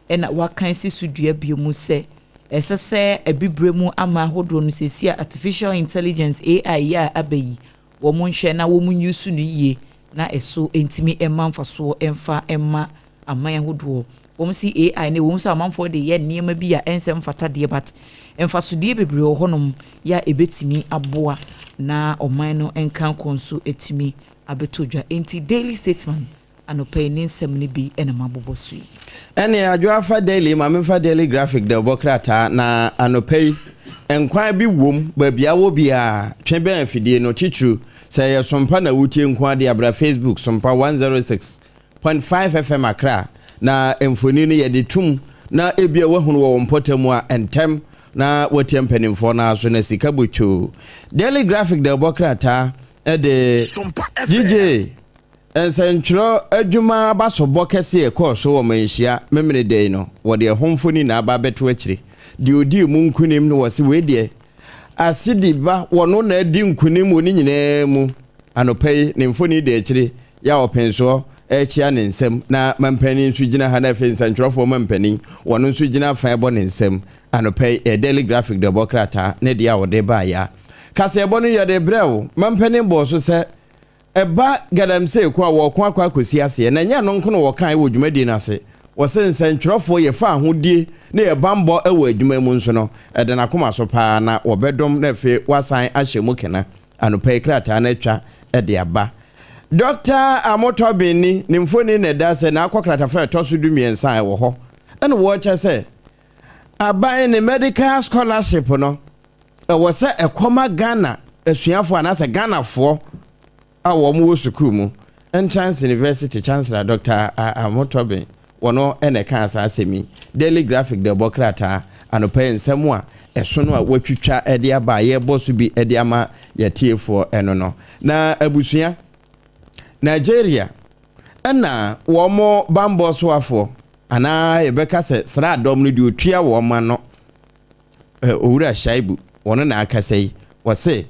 ɛna wakan si so dua bio mu sɛ ɛsɛ sɛ abibire mu aman ahodoɔ no seesei a Artificial Intelligence, AI, yi a aba yi, wɔn nhwɛ na wɔn use no yie na ɛso ntumi mma mfasoɔ mfa mma aman ahodoɔ. Wɔn se AI no ɛwom sɛ amanfoɔ de yɛ nneɛma bi a ɛnsɛ mfata deɛ but mfasodeɛ bebree wɔ hɔnom yɛ a ɛbɛtumi aboa na ɔman no nkankɔ nso atumi abɛtɔ dwa. Enti Daily Statesman anɔpa yi ne nsɛm no bi na mabobɔ so yi. Ɛneɛ Adwoa afa Daily ma memfa Daily Graphic dawubɔ krataa na anɔpa yi nkwan bi wom baabi a wɔ biara twe bɛn afidie no titiriw sɛ ɛyɛ Sompa na wotie nko ara deɛ bra Facebook Sompa 106 1.5 FM Accra, na mfoni no yɛde tom na ebia woahunu wɔ wo mpɔtam a ntɛm na woatia mpanimfoɔ no ara so na sika botwoo. Daily Graphic de ɛbɔ krataa de gyigyee nsɛntwerɛ adwuma abasobɔ kɛse a ɛkɔɔ so wɔ Manhyia Memeneda yi no, wɔde ɛho mfoni na aba abɛto akyire. Deɛ ɔdii mu nkonim no wɔse wei deɛ Asidi ba wɔno na adi nkonim wɔ ne nyinaa mu. Anɔpa yi, ne mfoni da akyire yɛ a ɔpensoɔ rekyea ne nsam na mampanin nso gyina ha na afei nsɛntwerɛfoɔ mampanin wɔno nso gyina afa rebɔ ne nsam. Anɔpa yi, ɛyɛ Daily Graphic de ɔbɔ krataa ne deɛ a wɔde baeɛ a kaseɛbɔ no yɛde brɛ wo. Mampanin bɔɔ so sɛ ɛba galamsey ko a wɔreko akɔ akɔsi aseɛ na ɛnyɛ ɛno nko na wɔkaeɛ wɔ dwumadie no ase. Wɔse nsɛntwerɛfoɔ yɛ fahodie ne yɛ banbɔ wɔ adwuma mu nso no, ɛda n'akoma so paa na wɔbɛdom na afei wɔasan ahyɛ mu kena. Anɔpa yi krataa no atwa de aba. Dɔkta Amotɔ Benni ne mfoni na ɛda sɛ n'akɔ kratafa a ɛtɔ so dumiɛnsa a ɛwɔ hɔ na wɔrekyɛ sɛ aban ne medical scholarship no ɛwɔ sɛ ɛkɔma Ghana asuafoɔ anaasɛ Ghanafoɔ a wɔn wɔ sukuu mu. Entrance University Chancellor Dɔkta Amotɔ Ben Wɔno na ɛkaa saa asɛm yi. Daily Graphic de ɔbɔ krataa anɔpa yi nsɛm a ɛsono a wɔatwitwa de aba a yɛrebɔ so bi de ama yɛn atiefoɔ no no. Na abusua, Nigeria na wɔn bammɔ soafoɔ anaa yɛbɛka sɛ sraadɔm no deɛ ɔtua wɔn ano, Owura Shaibu, wɔno na akasa yi. Wɔse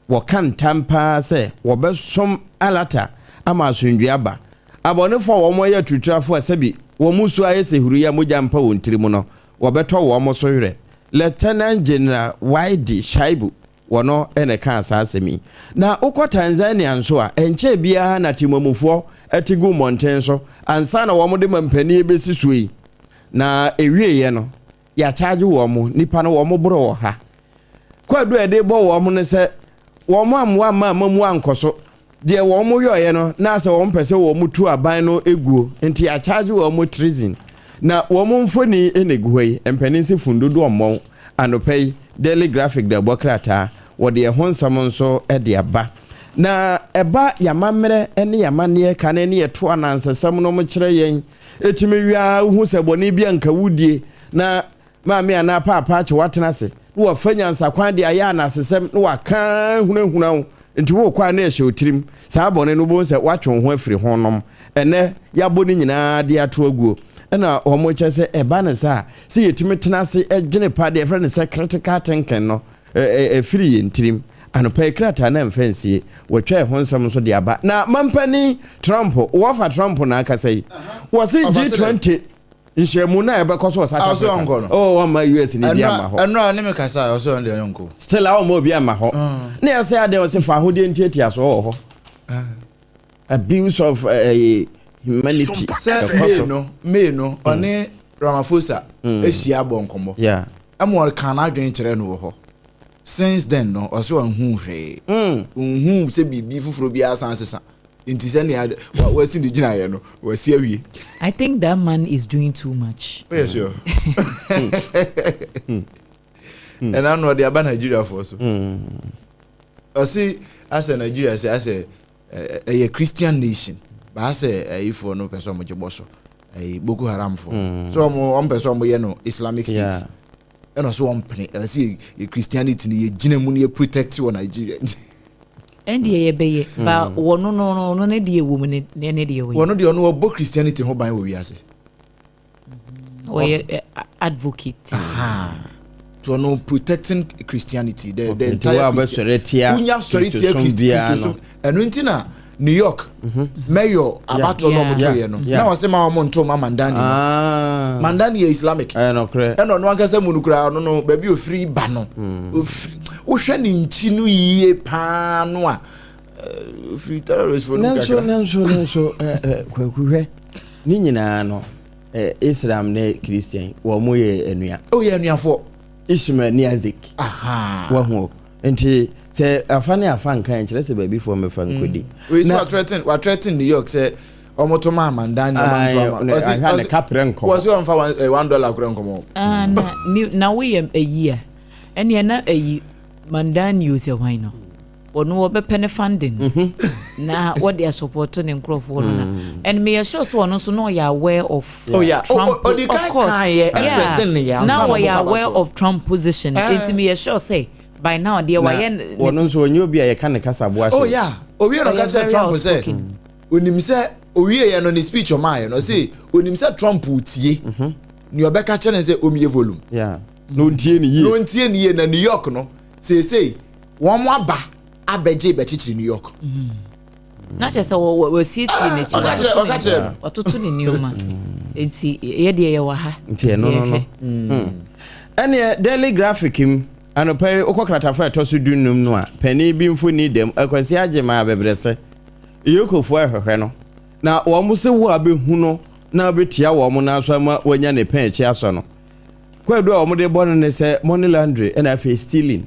Wɔka ntam paa sɛ wɔbɛsom Alata ama asomdwoe aba. Abɔnefo a wɔyɛ aturuturafo a sɛbi wɔn su ayɛ sɛ huruyi a mogya mpa wɔn tirim no, wɔbɛtɔ wɔn so werɛ. Lieutenant General YD Shaibu, wɔno na ɛkaa saa asɛm yi. Na wokɔ Tanzania nso a, ɛnkyɛe biara na Temamufoɔ te guu mmɔnten so ansa na wɔde mampanin rebɛsi soɔ yi. Na ɛwieeɛ no, yɛakyagye wɔn, nnipa no wɔn boro wɔ ha. Kwaadu a yɛde bɔ wɔn no sɛ wɔn ammoa amma amammuo ankɔ so. Deɛ wɔn yɔeɛ no na sɛ wɔn pɛ sɛ wɔn tu aban no guo nti yɛakyagye wɔn treason. Na wɔn mfoni na egu hɔ yi, mpanin se funu dodoɔ mmɔn. Anɔpa yi, Daily Graphic de ɛbɔ krataa, wɔde ɛho nsɛm nso de aba. Na ɛba yɛn amammerɛ ne yɛn amanneɛ kane ne yɛto anansesɛm nom kyerɛ yɛn. Ɛtumi wie ara wohu sɛ bɔne bi a nka wodie na maame anaa paapa akye woatena ase na wafa nyansakwan de ayɛ anasesɛm na waka hunahuna wo nti wokɔ a na ɛhyɛ wo tirim saa bɔne no wobɛhu sɛ woatwe wo ho afiri ho nom ɛnɛ yɛabɔ ne nyinaa de ato aguo ɛna wɔn kyɛ sɛ ɛba ne saa sɛ yɛtumi tena ase dwene pa deɛ ɛfrɛ no sɛ critical thinking no ɛfiri yɛn tirim. Anɔpa yi krataa no amfa nsie, wɔatwa ɛho nsɛm nso de aba. Na mampanin Trump, wɔfa Trump na akasa yi, wɔse G20. Nhyiamu no a ɛbɛkɔ so wɔ South Ah, ɔsɛ Africa. ɔnkɔ no. Oh, wɔmma US ni bi ama hɔ. Ɛnora ne me kasa ɔsɛ ɔno deɛ ɔnyɛ nkɔ. Still a wɔmma obi ama hɔ. Na yɛsɛ adeɛ ɔsɛ fa ahodeɛ ntiatia so wɔ hɔ. Abuse of uh, humanity. Sɛ May no, May no, ɔne Ramaphosa ahyia abɔ nkɔmmɔ. Yeah. Ɛma ɔka n'adwene kyerɛ no wɔ hɔ. Since then no, ɔsɛ ɔnhu hwee. Ɔnhu sɛ biribi foforɔ biara san sesa. Nti sɛnea wasi ne gyinaeɛ no, wasi awie. I think that man is doing too much. Oh, yeah, sure. Ɛna no ɔde aba Nigeriafoɔ so. Ɔse asɛ Nigeria sɛ asɛ ɛyɛ Christian nation. Ba asɛ ayifoɔ no pɛ sɛ ɔmo gye bɔ so. Ɛyi Boko Haram foɔ. So ɔmo ɔmo pɛ sɛ ɔmo yɛ no Islamic State. Ɛna ɔse ɔmpene. Ɛsɛ yɛ Christianity no yɛ gyina mu no yɛ protect wɔ Nigeria. Ɛndeɛ yɛbɛyɛ ba wɔno no no ɔno ne deɛ wɔ mu ne ne deɛ wɔyɛ. Wɔno deɛ ɔno ɔbɔ Christianity ho ban wɔ wiase. Ɔyɛ advocate. To ɔno protecting Christianity the the entire Christian. Wonya sɔre tia Kristosom ɛno nti na New York mayor abatoɔ no ɔmo to yɛ no na ɔsɛ ma ɔmo nto ma Mandani no ah. Mandani yɛ Islamic ɛna ɔno ankasa mu no koraa ɔno no baabi ofiri ba no hmm. ofiri wohwɛ ne nkyi no yie paa no a eh, ofiri terrorist fo no kakra. Nanso nanso nanso eh, eh, kwaku hwɛ ne nyinaa no Islam ne Christian wɔn mo yɛ anua. O yɛ anuafoɔ. Ishmael ne Isaac. Wahu nti sɛ afa ne afa nka nkyerɛ sɛ baabi foɔ mɛfa nkɔdi. Mm. Wei sɛ watrɛten watrɛten New York sɛ wɔn to maa Mandani wɔn anto ama. Ɔsi ɔsi ne kaprɛ nkɔmɔ. Wɔsi wɔn fa one eh, $1 kura nkɔmɔ. Ah na na woyɛ ayi a ɛnneɛ na ayi Mandani o sɛ hwan no. Ɔno ɔbɛpɛ ne funding mhm. na wɔde asupɔto ne nkurɔfoɔ no na mm. and meyɛ sure sɛ ɔno nso na ɔyɛ aware of oh, yeah. Trump oh, oh, of course yeah na ɔyɛ aware of Trump position eh. nti meyɛ sure sɛ by now deɛ wayɛ ɔno nso ɔnyɛ obi a yɛka ne kasaboa hyɛ oh yeah owie na ɔka kyerɛ Trump sɛ onim sɛ owie yɛ no ne speech ɔmaayɛ no ɔse onim sɛ Trump tie mhm. nea ɔbɛka kyerɛ ne sɛ ɔmie volume na ɔntie ne yie na ɔntie ne yie na New York no seesei wɔn aba abɛgye bɛkyekyere New York. Mm. Na kyerɛ sɛ wɔsiesie ah, n'akyi ɔka kyerɛ no wɔtoto ne nneɛma nti yɛ deɛ yɛwɔ ha nti ɛno no no mm. hmm. ɛneɛ Daily Graphic mu anɔpa yi wokɔ kratafa a ɛtɔ so dunum no a panin bi mfoni dam akwasi agye ma abɛbrɛsɛ yokofoɔ ɛhwehwɛ no na wɔn se wo a bɛhu no na wobɛtia wɔn no aso ama wɔanya ne pɛn akyi asɔ no Kwaadu a wɔde bɔ no ne sɛ money laundry ɛna afei stealing.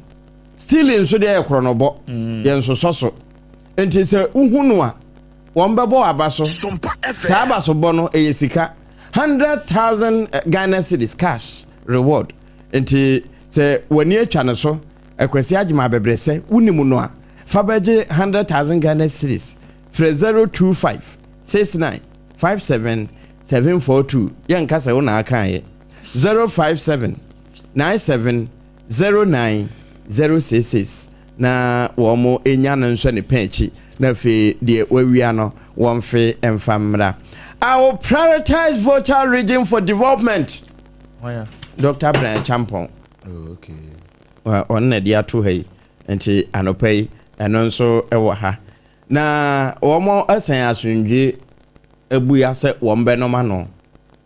Stealing nso deɛ yɛ korɔnɔbɔ, mm. yɛ nsosɔ so. Nti sɛ wohu no a, wɔn bɛbɔ aba so. Saa aba so bɔ no ɛyɛ sika 100,000 eh, Ghana cedis cash reward. Nti sɛ w'ani atwa no so, Akwasi Agyema Abɛbrɛsɛ, wonim no a, fa bɛgye 100,000 Ghana cedis. Frɛ 025 69 57 742. Yɛnka sɛ wo na akaeɛ. 057 97 09 066 na wɔn nya no nsɔ ne pɛn akyi na afei deɛ wawia no wɔmfe mfa mmra. I will prioritize Volta region for development. Dr. Brian Champon. Oh, okay. Ɔno na ɛde ato ha yi nti anɔpa yi ɛno nso wɔ ha na wɔn asan asomdwe abua sɛ wɔn bɛnom ano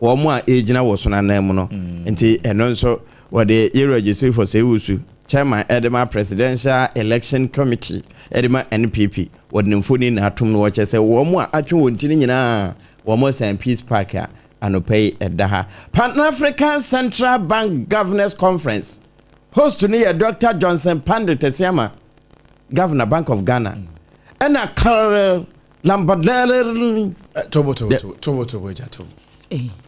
wɔn a ɛregyina wɔ sono anan mu no mm. nti ɛno nso wɔde Yewura Joseph Osei-Owusu chairman ɛde ma Presidential Election Committee ɛde ma NPP wɔde ne mfoni na atom no wɔkyɛ sɛ wɔn a atwe wɔn ti no nyinaa wɔn asan Peace Park a anɔpa yi ɛda ha Pan African Central Bank Governors Conference host no yɛ Dr. Johnson Pande Tesiama Governor Bank of Ghana ɛna Karel Lambadɛrɛrɛn. Tobo tobo tobo tobo tobo agya tobo.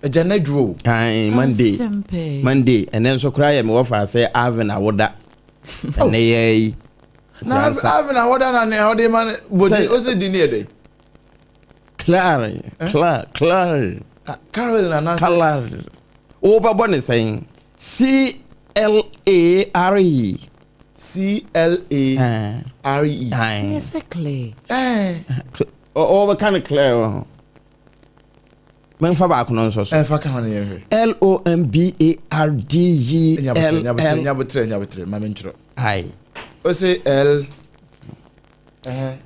Agya na duro. Ayi Monday Monday ɛnɛ nso koraa yɛ mewɔ fa sɛ Alvin awoda ɛnɛ yɛ yi. Na Alvin awoda na nea ɔde ma bodi ɔsɛ di ne yɛ dɛ. Clare Clare Clare. Carol na na. Clare wobɛbɔ ne sɛn C L A R E. C L A R E. Ɛyɛ sɛ Claire. Wɔbɛka no Claire wɔ ho. Mɛmfa baako no nso so. Ɛmfa ka ho no yɛhwɛ. L O M B A R D E L L. Nyabotere nyabotere nyabotere ma mentwerɛ. Ayi. O se L. Ɛhɛn.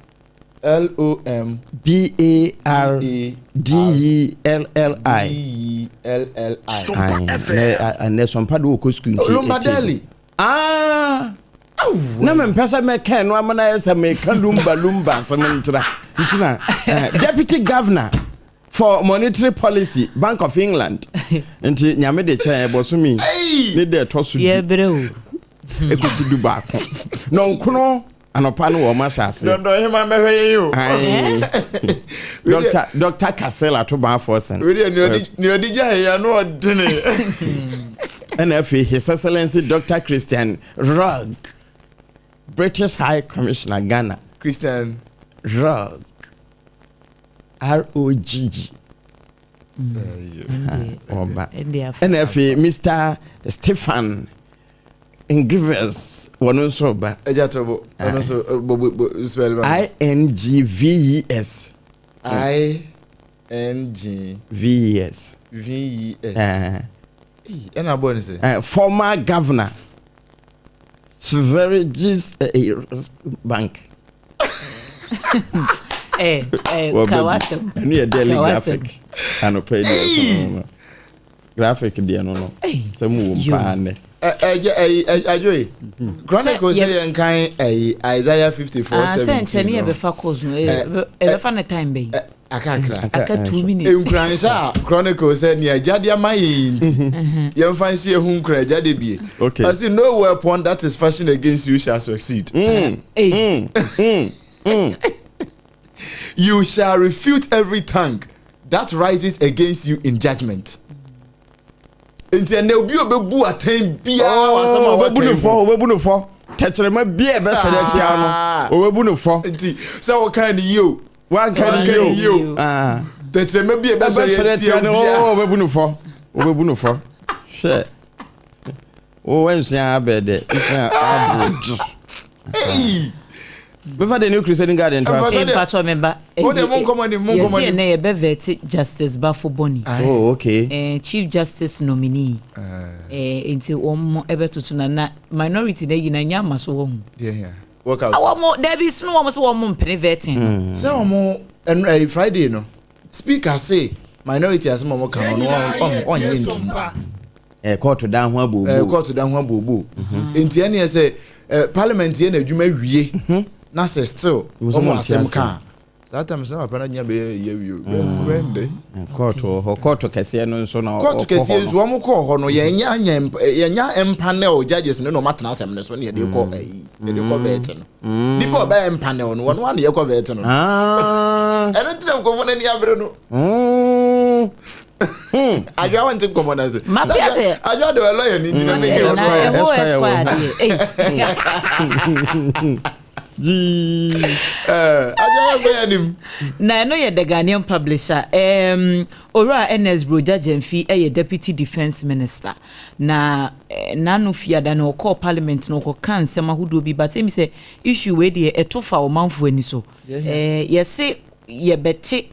L O M. B A R D E L L I. D E. L L I. Ae, ɛnɛ Sompa de wɔkɔ sukuu nti. Lumbadelli. Ah! Na mempɛ sɛ mɛka ɛno ama no ayɛ sɛ meka lumba lumba asɛm ntra. Nti na eh, deputy governor for monetary policy Bank of England. Nti nyame de kyɛn bɔsome ne deɛ ɛtɔ so du. Yɛbrɛ o. Ɛkɔsi du baako. Nɔnkono anɔpa no wɔn ahyɛ ase. Dɔndɔn hema mɛhwɛ yɛn yi o. Dɔkta Dɔkta Kasel Atoban Forson. Wei deɛ nea ɔde gya yɛn ano ɔdene. Ɛna afei His Excellency Dr. Christian Rugg, British High Commissioner Ghana. Christian Rugg. R O G G. Ɔba. Ɛna afei Mr. Stefan Ingves wɔn nso ba. Ɛgya to bo ɔno nso bɔ bɔ bɔ spell ma. I N G V E S. I N G. V E S. V E S. Ɛna abɔ ne sɛ. Former governor Sveriges Bank. Eh, eh, kawasɛm. Ɛno yɛ daily graphic. Anɔpa yi deɛ ɛsɛ no. Graphic deɛ no no sɛm wɔ mu paa nnɛ. Ɛyɛ ɛyi adwoe. Chronicle sɛ yɛn kan ɛyi Isaiah 54 17 no. Sɛ nkyɛn ne yɛbɛfa course no ɛbɛfa ne time bɛyi. Akakra. Aka 2 minutes. Nkuranhyɛ a Chronicle sɛ nea agya de ama yɛn nti yɛmfa nhyɛ ehu nkura agya de bie. Okay. Ɔsi no weapon that is fashioned against you shall succeed. Mm. Mm. Mm. Mm. You shall refute every tongue that rises against you in judgment. Nti ɛnna obi a obebu atɛn biara wɔ asɛm a obebu waka no yi fɔ ho. obebu no fɔ tɛkyerɛma bi a ɛbɛsɔre atia no obebu no fɔ. Nti sɛ wɔka ne yie o wanka ne yie o ah. tɛkyerɛma bi a ɛbɛsɔre atia no biara obebu no fɔ obebu no fɔ hwɛ wo wansua abɛ dɛ nsua abro mefa de new crusading garden to Mpatsɔ deɛ- mpatsɔ me ba Wo deɛ mo nkɔmɔ nim, mo nkɔmɔ yɛsi nim. ɛnɛ yɛbɛ vɛte justice bafo bɔni oh okay eh, chief justice nominee eh, nti wɔn ɛbɛtoto na na minority na yi na nyɛ ama so wɔ ho Deɛ hia workout. wɔn mo dabi sunu wɔn so wɔn mo mpene vetting no Sɛ wɔn ɛno ɛyi Friday no speaker se minority asɛm a wɔn ka no no ɔn ɔnyɛ ntum. Eh, kɔɔto dan ho abooboo. Eh, kɔɔto dan ho abooboo. Mhm. Nti ɛne sɛ eh, parliament yɛ n'adwuma wie mhm. na sɛ still wɔn asɛm ka saa tam sɛ papa no nya bɛyɛ yɛ wie o mm. bɛn dɛ. Eh, kɔɔto wɔ hɔ kɔɔto kɛseɛ no nso na kɔɔto kɛseɛ nso wɔn kɔɔ hɔ no yɛnya nya yɛnya mpanel judges no na wɔn atena asɛm no so na yɛde kɔ mm. ɛyi yɛde kɔ mm. vɛɛte no nipa ɔbɛyɛ mpanel no wɔn ano yɛkɔ vɛɛte no ah. ɛno ntina nkɔfo n'ani abere no. Adwoa wonte nkɔmmɔ no ase. Mate ase. Adwoa de ɔyɛ lawyer ni nti na ne yɛ Na ɛho esquire deɛ. Adwoa yɛ fɛ anim. Na ɛno yɛ The Ghanaian Publisher. Um, Owura Ernest Brogya Gyamfi yɛ Deputy Defence Minister. Na eh, n'ano fiada no ɔkɔɔ Parliament no ɔkɔka nsɛm ahodoɔ bi but ɛmi sɛ issue wei deɛ ɛto fa ɔmanfoɔ ani so. Eh, yɛse yɛbɛte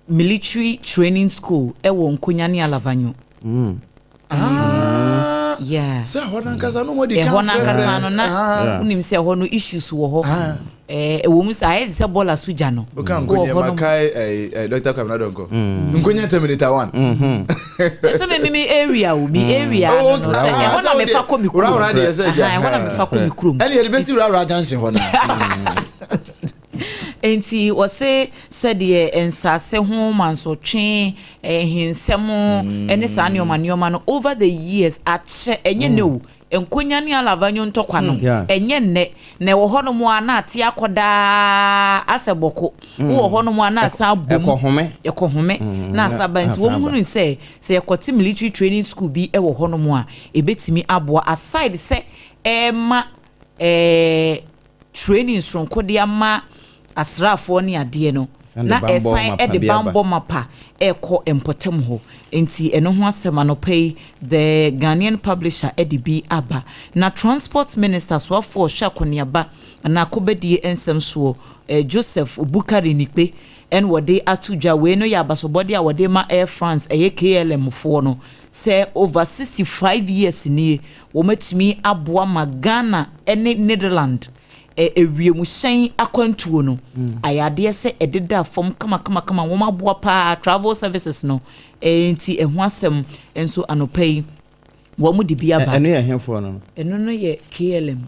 Military training school wɔ Nkonya ne Alavanyo. Mm. Ah, yeah. Sɛ ɛhɔ nankasa no wɔde kan frɛfrɛ. Ɛhɔ nankasa no na ah. wonim sɛ ɛhɔ no issues wɔ hɔ. Ah. Eh, ɛwɔ mu sɛ ayɛ te sɛ bɔɔla so gya no. Woka Nkonya makae eh, eh, Dr. Kwabena Donkor. Mm. Nkonya Terminator 1. Mm-hmm. Ɛsɛ me me area o, me mm. area no no sɛ oh, ɛhɔ na mefa kɔ me kurom. Wura deɛ sɛ gya. Ɛhɔ na mefa kɔ me kurom. Ɛne yɛde bɛsi wura junction hɔ na. Enti wɔse sɛdeɛ nsase ho mansotwe, nhensɛm ne saa nneɛma nneɛma no over the years akyɛ, ɛnyɛ nnɛ o, Nkonya ne Alavanyo ntɔkwa no, ɛnyɛ nnɛ, na ɛwɔ hɔnom a na ate akɔ daa asɛ bɔko, wowɔ hɔnom a na asan abom, ɛkɔhome na asan aba. Nti wɔn hunuu sɛ, sɛ yɛkɔte military training school bi wɔ hɔnom a, ɛbɛtumi aboa aside sɛ ɛrema ɛɛ training soronko de ama asraafoɔ ne adeɛ no, na ɛsan de banbɔ mapa rekɔ mpɔtam hɔ. Nti ɛno ho asɛm anɔpa yi The Ghanaian Publisher de bi aba. Na Transport Minister soafoɔ a ɔhwɛ akɔneaba anaa akobadie nsɛm soɔ, Joseph Bukari Nikpe ɛna wɔde ato dwa. Wei no yɛ abasobɔdeɛ a wɔde rema Air France, ɛyɛ KLM foɔ no, sɛ over 65 years nie wɔatumi aboa ma Ghana ne Netherland. Ewiemhyɛn akwantuo no ayɛ adeɛ sɛ ɛdeda fam kamakamakama, wɔn aboa paa travel services no, nti ɛho asɛm nso anɔpa yi wɔn de bi aba. Ɛno yɛ hefoɔ no? Ɛno no yɛ KLM,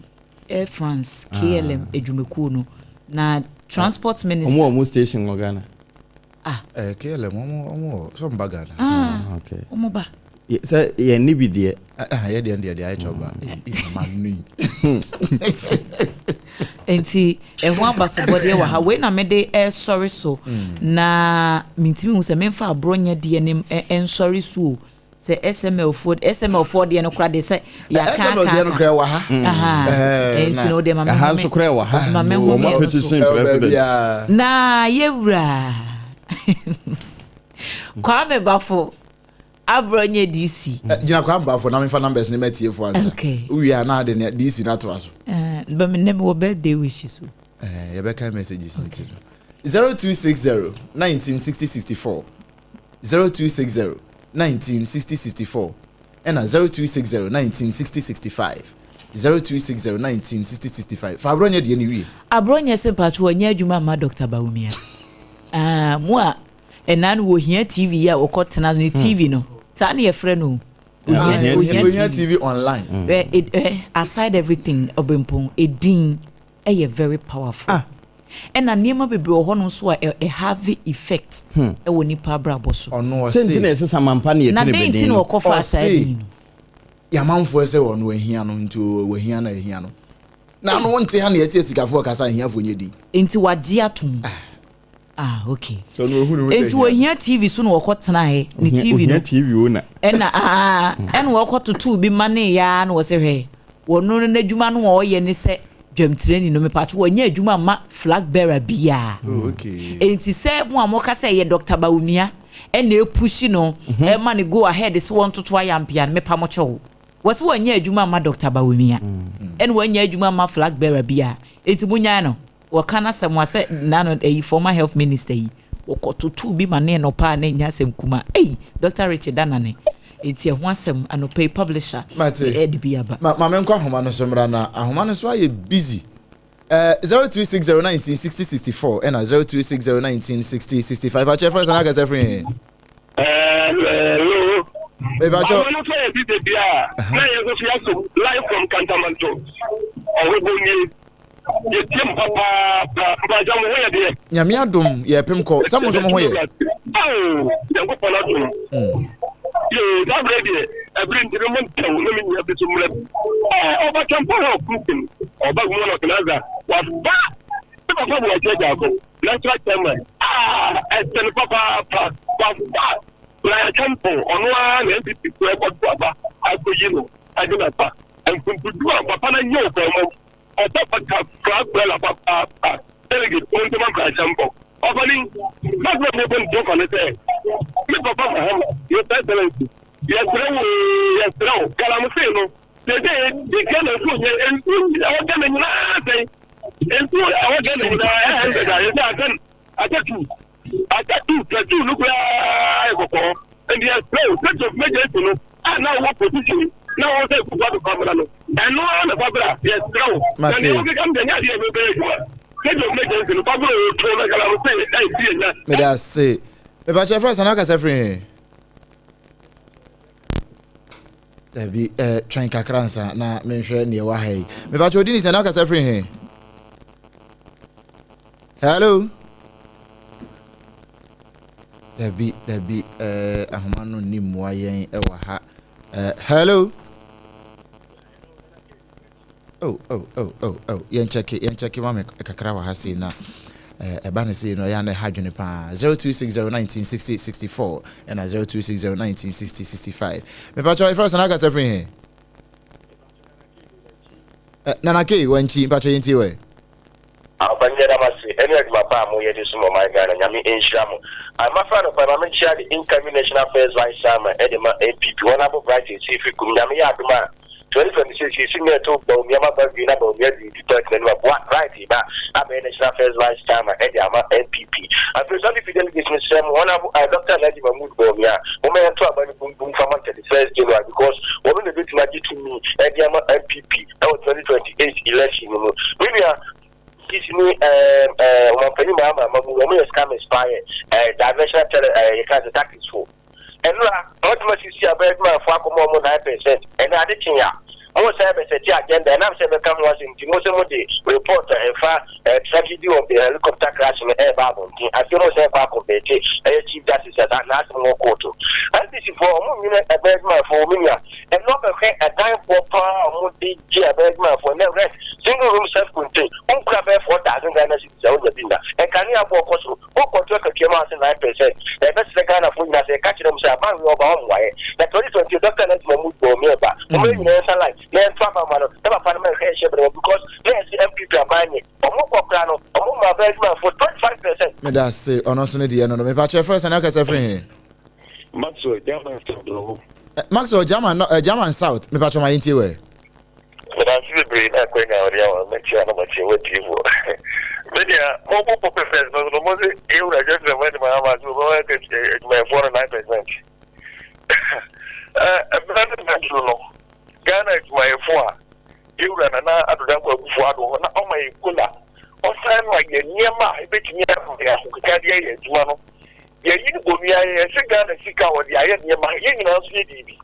Air France, KLM adwumakuo no, na transport minister. Wɔn wɔ wɔn station wɔ Ghana? Ah. Eh, KLM, wɔn wɔn wɔ sɛ wɔn ba Ghana. Ah, okay. Wɔn ba. Sɛ yɛn ni bi deɛ. Ah, yɛ deɛ deɛ deɛ ayɛ kyɛw ba. Mama no yi. Nti ɛho abasobɔdeɛ wɔ ha wei na mede ɛresɔre so mm. na mentumi hu sɛ memfa aborɔ nyɛ deɛ ne nsɔre so o Sɛ SML foɔ SML foɔ deɛ no kora deɛ sɛ yɛaka SML deɛ no kora wɔ ha. Ɛnti no deɛ ma me home. Ɛha nso kora wɔ ha. Ma me home wɔn petition president. Na yɛwura Kwame Bafo aborɔ nyɛ DC. Gyina Kwame Bafo na mefa numbers ne ma tiefoɔ ansa. Okay. Wowie a na ade ne DC no atoa so. Ba me nɛ mewɔ birthday wish so. Yɛbɛka messages nti no. 0260 19 60 64. 0260 19 60 64 ɛna 0260 19 60 65 0260 19 60 65 fa aborɔnyɛ deɛ no wie. Aborɔnyɛ se mpakyɛw ɔnyɛ adwuma mma Doctor Bawumia aah mo a ɛnaa no wɔhia TV yi a wɔkɔ tena ne TV no saa ne yɛfrɛ no o ohia ohia TV online. Hwɛ eh aside everything Ɔbrempɔn edin yɛ very powerful. Ah. Ɛna nneɛma bebree wɔ hɔnom nso a ɛ have effect hmm. wɔ nipa abrabɔ so. Ɔno ɔse. Sɛ nti na ɛsɛ samampa ne yɛtu ne bɛden. Na dɛn nti na wɔkɔfa saa din no? Yamanfoɔ sɛ ɔno ahia no nti wahia no ahia no. Na ano wonte ha na yɛsi asikafoɔ kasa ahiafoɔ nyɛ di. Nti wagye atom. Ah. Ah okay. Enti ohia TV so na wɔkɔ tenaeɛ ne TV no. Ohia TV o na. Ɛna ah ɛna wɔkɔ totoo bi ma ne yaa na wɔsɛ hwɛ wɔno no n'adwuma no a ɔyɛ ne sɛ dwamtirani no mepatwo wɔnyɛ adwuma mma flag bearer biara. Oh, okay. Enti sɛ mo a moka sɛ ɛyɛ Dr. Bawumia ɛna epushi no ɛma ne go ahead sɛ wɔntoto ayampea no mepa mo kyɛw. Wɔsɛ wɔnyɛ adwuma mma Dr. Bawumia ɛna wɔnyɛ adwuma mma flag bearer biara. Enti monyae no. Wɔka n'asɛm a sɛ nano ɛyi former health minister yi wɔkɔ totoo bi ma ne no paa na ɛnyɛ asɛm kuma ei Doctor Richard Danane enti ɛho asɛm anɔpa yi publisher Mate. ɛde bi aba. Ma ma menkɔ ahoma no so mmra na ahoma no so ayɛ busy. Eh, 0260 19 60 64 ɛna 0260 19 60 65 akyɛ frɛ sɛ na akasɛ firi he? Hello. Mebakyɛ. Ɔno no sɛ yɛ sisi bi a na yɛn nso so yɛasom live from Kantamanto. Ɔhɔbɔ nie. Yɛtie mo papaapa. Mpakyɛ mo ho yɛ deɛ? Nyame adom yɛpem kɔ. Sɛ mo nso mo ho yɛ? Oh, Nyankopɔn adom. Mm. Yoo, saa berɛ deɛ, ɛbere nti no mo ntɛw na me nua bi so mmerɛ bi. Eh, ɔba Tampa hɔ Putin, ɔba woman organizer, waba ne papa wɔ akyɛ gyaako, national chairman. Ah, ɛsɛ no papaapa, waba Brian Temple, ɔno ara na NPP foɔ ɛkɔto aba akɔyi no ɛde no aba. Mfomsodu a papa no ayɛ wɔ kwan mu Ɔbɔ pata fra brɛla papaapa. Delegate mo ntoma nkrakyɛ mbɔ. Ɔpanin, m'asɛm a mebɔ no tɔfa ne sɛ, me papa Mahama, His Excellency, yɛsrɛ wo oo, yɛsrɛ wo, galamsey no, seesei ɛdi Ghana nsuo nyɛ, nsuo ɛwɔ Ghana nyinaa sɛn, nsuo ɛwɔ Ghana nyinaa ɛyɛ hundred a, yɛsɛ aka, aka two, aka two, ka two no koraa yɛ kɔkɔɔ. Nti yɛsrɛ wo, state of emergency no, a na wowɔ position na wɔn sɛ kuku ado famra no ɛno ara na fabra yɛsrɛ wo na nea wokeka no deɛ nyɛ adeɛ a ɛbɛyɛ adwuma state of emergency no fabra ɔto na galamsey ɛsi ɛnya. Meda ase. Mepakyɛ frɛ sɛ na akasa firi he? Dabi, eh, twɛn kakra nsa na menhwɛ neɛ ɛwɔ ha yi. Mepakyɛ odi ni sɛ na akasa firi he? Hello? Dabi, dabi, eh, ahoma no nni mmoa yɛn wɔ ha. Eh, hello? Oh, oh, oh, oh, oh. Yɛn kyɛke, yɛn kyɛke ma me kakra wɔ ha sei na eh, ɛba ne sei no ɛyɛ na ɛha adwene paa. 0260 1960 64 ɛna 0260 1960 65. Mepakyɛ ɛfrɛ sɛ na akasa firi he? Eh, Nana K, wankyi, mpakyɛ yɛntie wɛ. Ɔpanin yɛda mo ase ɛne adwuma pa a moyɛ de som ɔman Ghana Nyame nhyira mo. Mafra anɔpa yi ma menkyea the incoming National First Vice Chairman ɛde ma NPP Honourable Bright Nsifiri Kum Nyame yɛ adom a 2026 yɛsi nnɛ ɛto Bawumia ma ba wie na Bawumia de di party no anim a boa Bright ba abɛyɛ National First Vice Chairman ɛde ama NPP. Afei nso NPP delegates mesrɛ mo Honourable Doctor Alhaji Mahmood Bawumia momma yɛnto aba no bum bum fa ma 31st January because wɔno na ɛbɛtumi agye tumi ɛde ama NPP ɛwɔ 2028 election no mu. Me nua. NDC ne ɛɛm ɛɛ ɔmanpanyin Mahama ama mu wɔn yɛ scammers paa yɛ ɛɛ diversional tele ɛɛ yɛka sɛ tactics fo. Ɛnora wɔn atumi asisi abɛn adwumayɛfoɔ akɔma wɔn 9%. Ɛnɛ ade kye a mo san bɛsɛte agenda ɛnam sɛ ɛbɛka ho asɛm nti mo sɛ mo de report a ɛfa ɛɛ tragedy of the helicopter crash no ɛɛba abɔnten afei mo san kɔ akɔbɛɛte ɛyɛ chief justice a n'asɛm wɔ kóòtù. NDC foɔ wɔn nyina ɛbɛn adwumayɛfoɔ wɔn nua. Ɛno bɛhwɛ ɛdan boɔ paa a ɔmo de gye abɛn adwumayɛfoɔ nnɛ rent single room self contain wonkura bɛyɛ 4000 Ghana cedis a wonya bi nna. Nkanea boɔ kɔ soro wokɔto akatua mu a wose 9% na yɛbɛsrɛ Ghanafoɔ nyinaa sɛ yɛka kyerɛ mo sɛ aban wei ɔba ɔmmoa yɛn na 2028 Doctor Alhaji Mahmood Bawumia ba momma yɛn nyinaa yɛnsa line na yɛnto aba mma no na papa no mɛhwɛ yɛn hyɛbrɛ wɔ because na yɛse NPP aban nye ɔmo kɔ koraa no ɔmo ma abɛn adwumayɛfoɔ 25%. Meda ase, ɔno nso ne deɛ no no. Mepakyɛ frɛ sɛ na wokasa firi he? Maxwell German South wɔ hɔ. Eh, Maxwell German no, eh, German South. Me patro ma yɛntie wɛ. Medase bebree na akwanya a wɔde ama mɛkyia na makyia w'atiefoɔ. Me nua, mobobɔ pɛpɛs no so no, mo se yɛwura Joseph Amani Mahama so wɔbɛma adwumayɛfoɔ no 9%. Ɛberɛ no bɛduru no, Ghana adwumayɛfoɔ a yɛwura Nana Addo Dankwa Akufo-Addo hɔ na ɔma yɛ kola, ɔsan ma yɛ nneɛma a ɛbɛtumi ama yɛ ahokeka de ayɛ adwuma no, Yɛyi no bɔ nua yɛn se Ghana sika a wɔde ayɛ nneɛma yɛn nyinaa nso yɛ dii bi.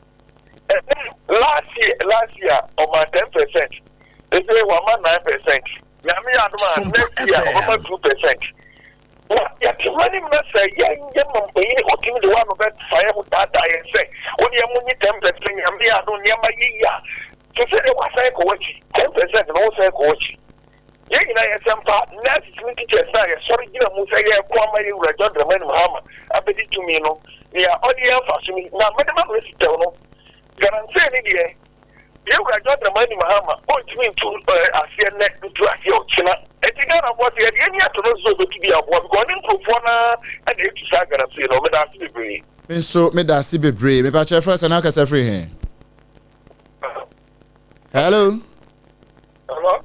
Ɛnɛ last year last year ɔmaa 10% ɛsɛ wama 9% Nyame yɛ adom a next year ɔbɛma 2%. Na yɛte ho anim na sɛ yɛn yɛ ma mpanyin otumi de wano bɛfa yɛn ho daadaa yɛn sɛ wo deɛ mo nye 10% Nyame yɛ adom nneɛma yɛ yie a te sɛ deɛ wasan kɔ w'akyi 10% na wosan kɔ w'akyi. Yɛn nyinaa yɛsɛ mpa, nurses ne teachers no a yɛsɔre gyina mu sɛ yɛreko ama yɛn wura John Dramani Mahama abɛdi tumi no, nea ɔde yɛn afa so ni. Na mede m'ano asi tɛw no, galamsey no deɛ, yɛn wura John Dramani Mahama ɔntumi ntu aseɛ nnɛ, ntu aseɛ ɔkyena. Enti Ghanafoɔ sɛ yɛde yɛn ani ato no so sɛ ɔbɛtu bi aboa because ɔne nkurofoɔ no ara na ɛtu saa galamsey no. Meda ase bebree. Me nso meda ase bebree. Mepakyɛ yɛfrɛ wo sɛn na wokasa firi he? Hello. Hello.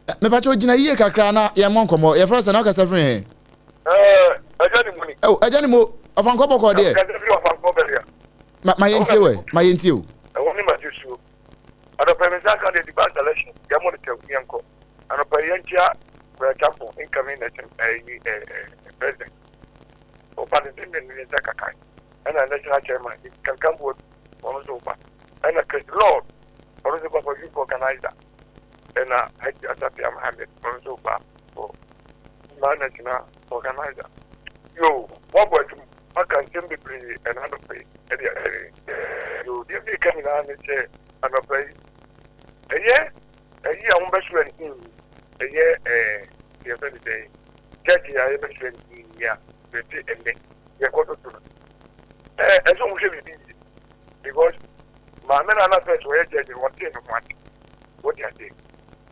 Eh, mepakyɛ ogyina yie kakra na yɛmmɔ nkɔmmɔ. Yɛfrɛ sɛ na wokasa firi he? Agya ne mu ni. Oh, agya ne mu. Ɔfankɔ bɔkɔɔ deɛ. Kasa firi ɔfankɔ bɛria. Ma, ma yɛntie wɛ, ma yɛntie o. Ɛwɔ ne ma susuo. Anɔpɛ me nsa ka de divine selection yɛmmɔ no tɛw yɛnkɔ. Anɔpɛ yɛnkyia Brɛtapo incoming nation ɛyi ɛɛ president. Ɔba ne de ne ne nsa kakan. Ɛna national chairman kankan boɔ ɔno nso ɔba. Ɛna Chris Lord ɔno nso ba for youth organizer ɛna Hajji Asafia Mohammed ɔno nso ba for ma national organizer. Yo, wabɔ adwuma aka nsɛm bebree ɛna anɔpa yi ɛde akyerɛ yɛn. Yo, deɛ meka nyinaa ne sɛ anɔpa yi ɛyɛ ɛyi a wɔbɛsoɛ no in ɛyɛ ɛɛ deɛ fɛ ne sɛ gyɛgye a yɛbɛsoɛ no in yi a yɛte ɛnnɛ yɛkɔtoto no ɛɛ ɛsɛ wɔn hwɛ biribi yie because Maame no a na first ɔyɛ judge no ɔtee ne ho ase. Wote aseɛ?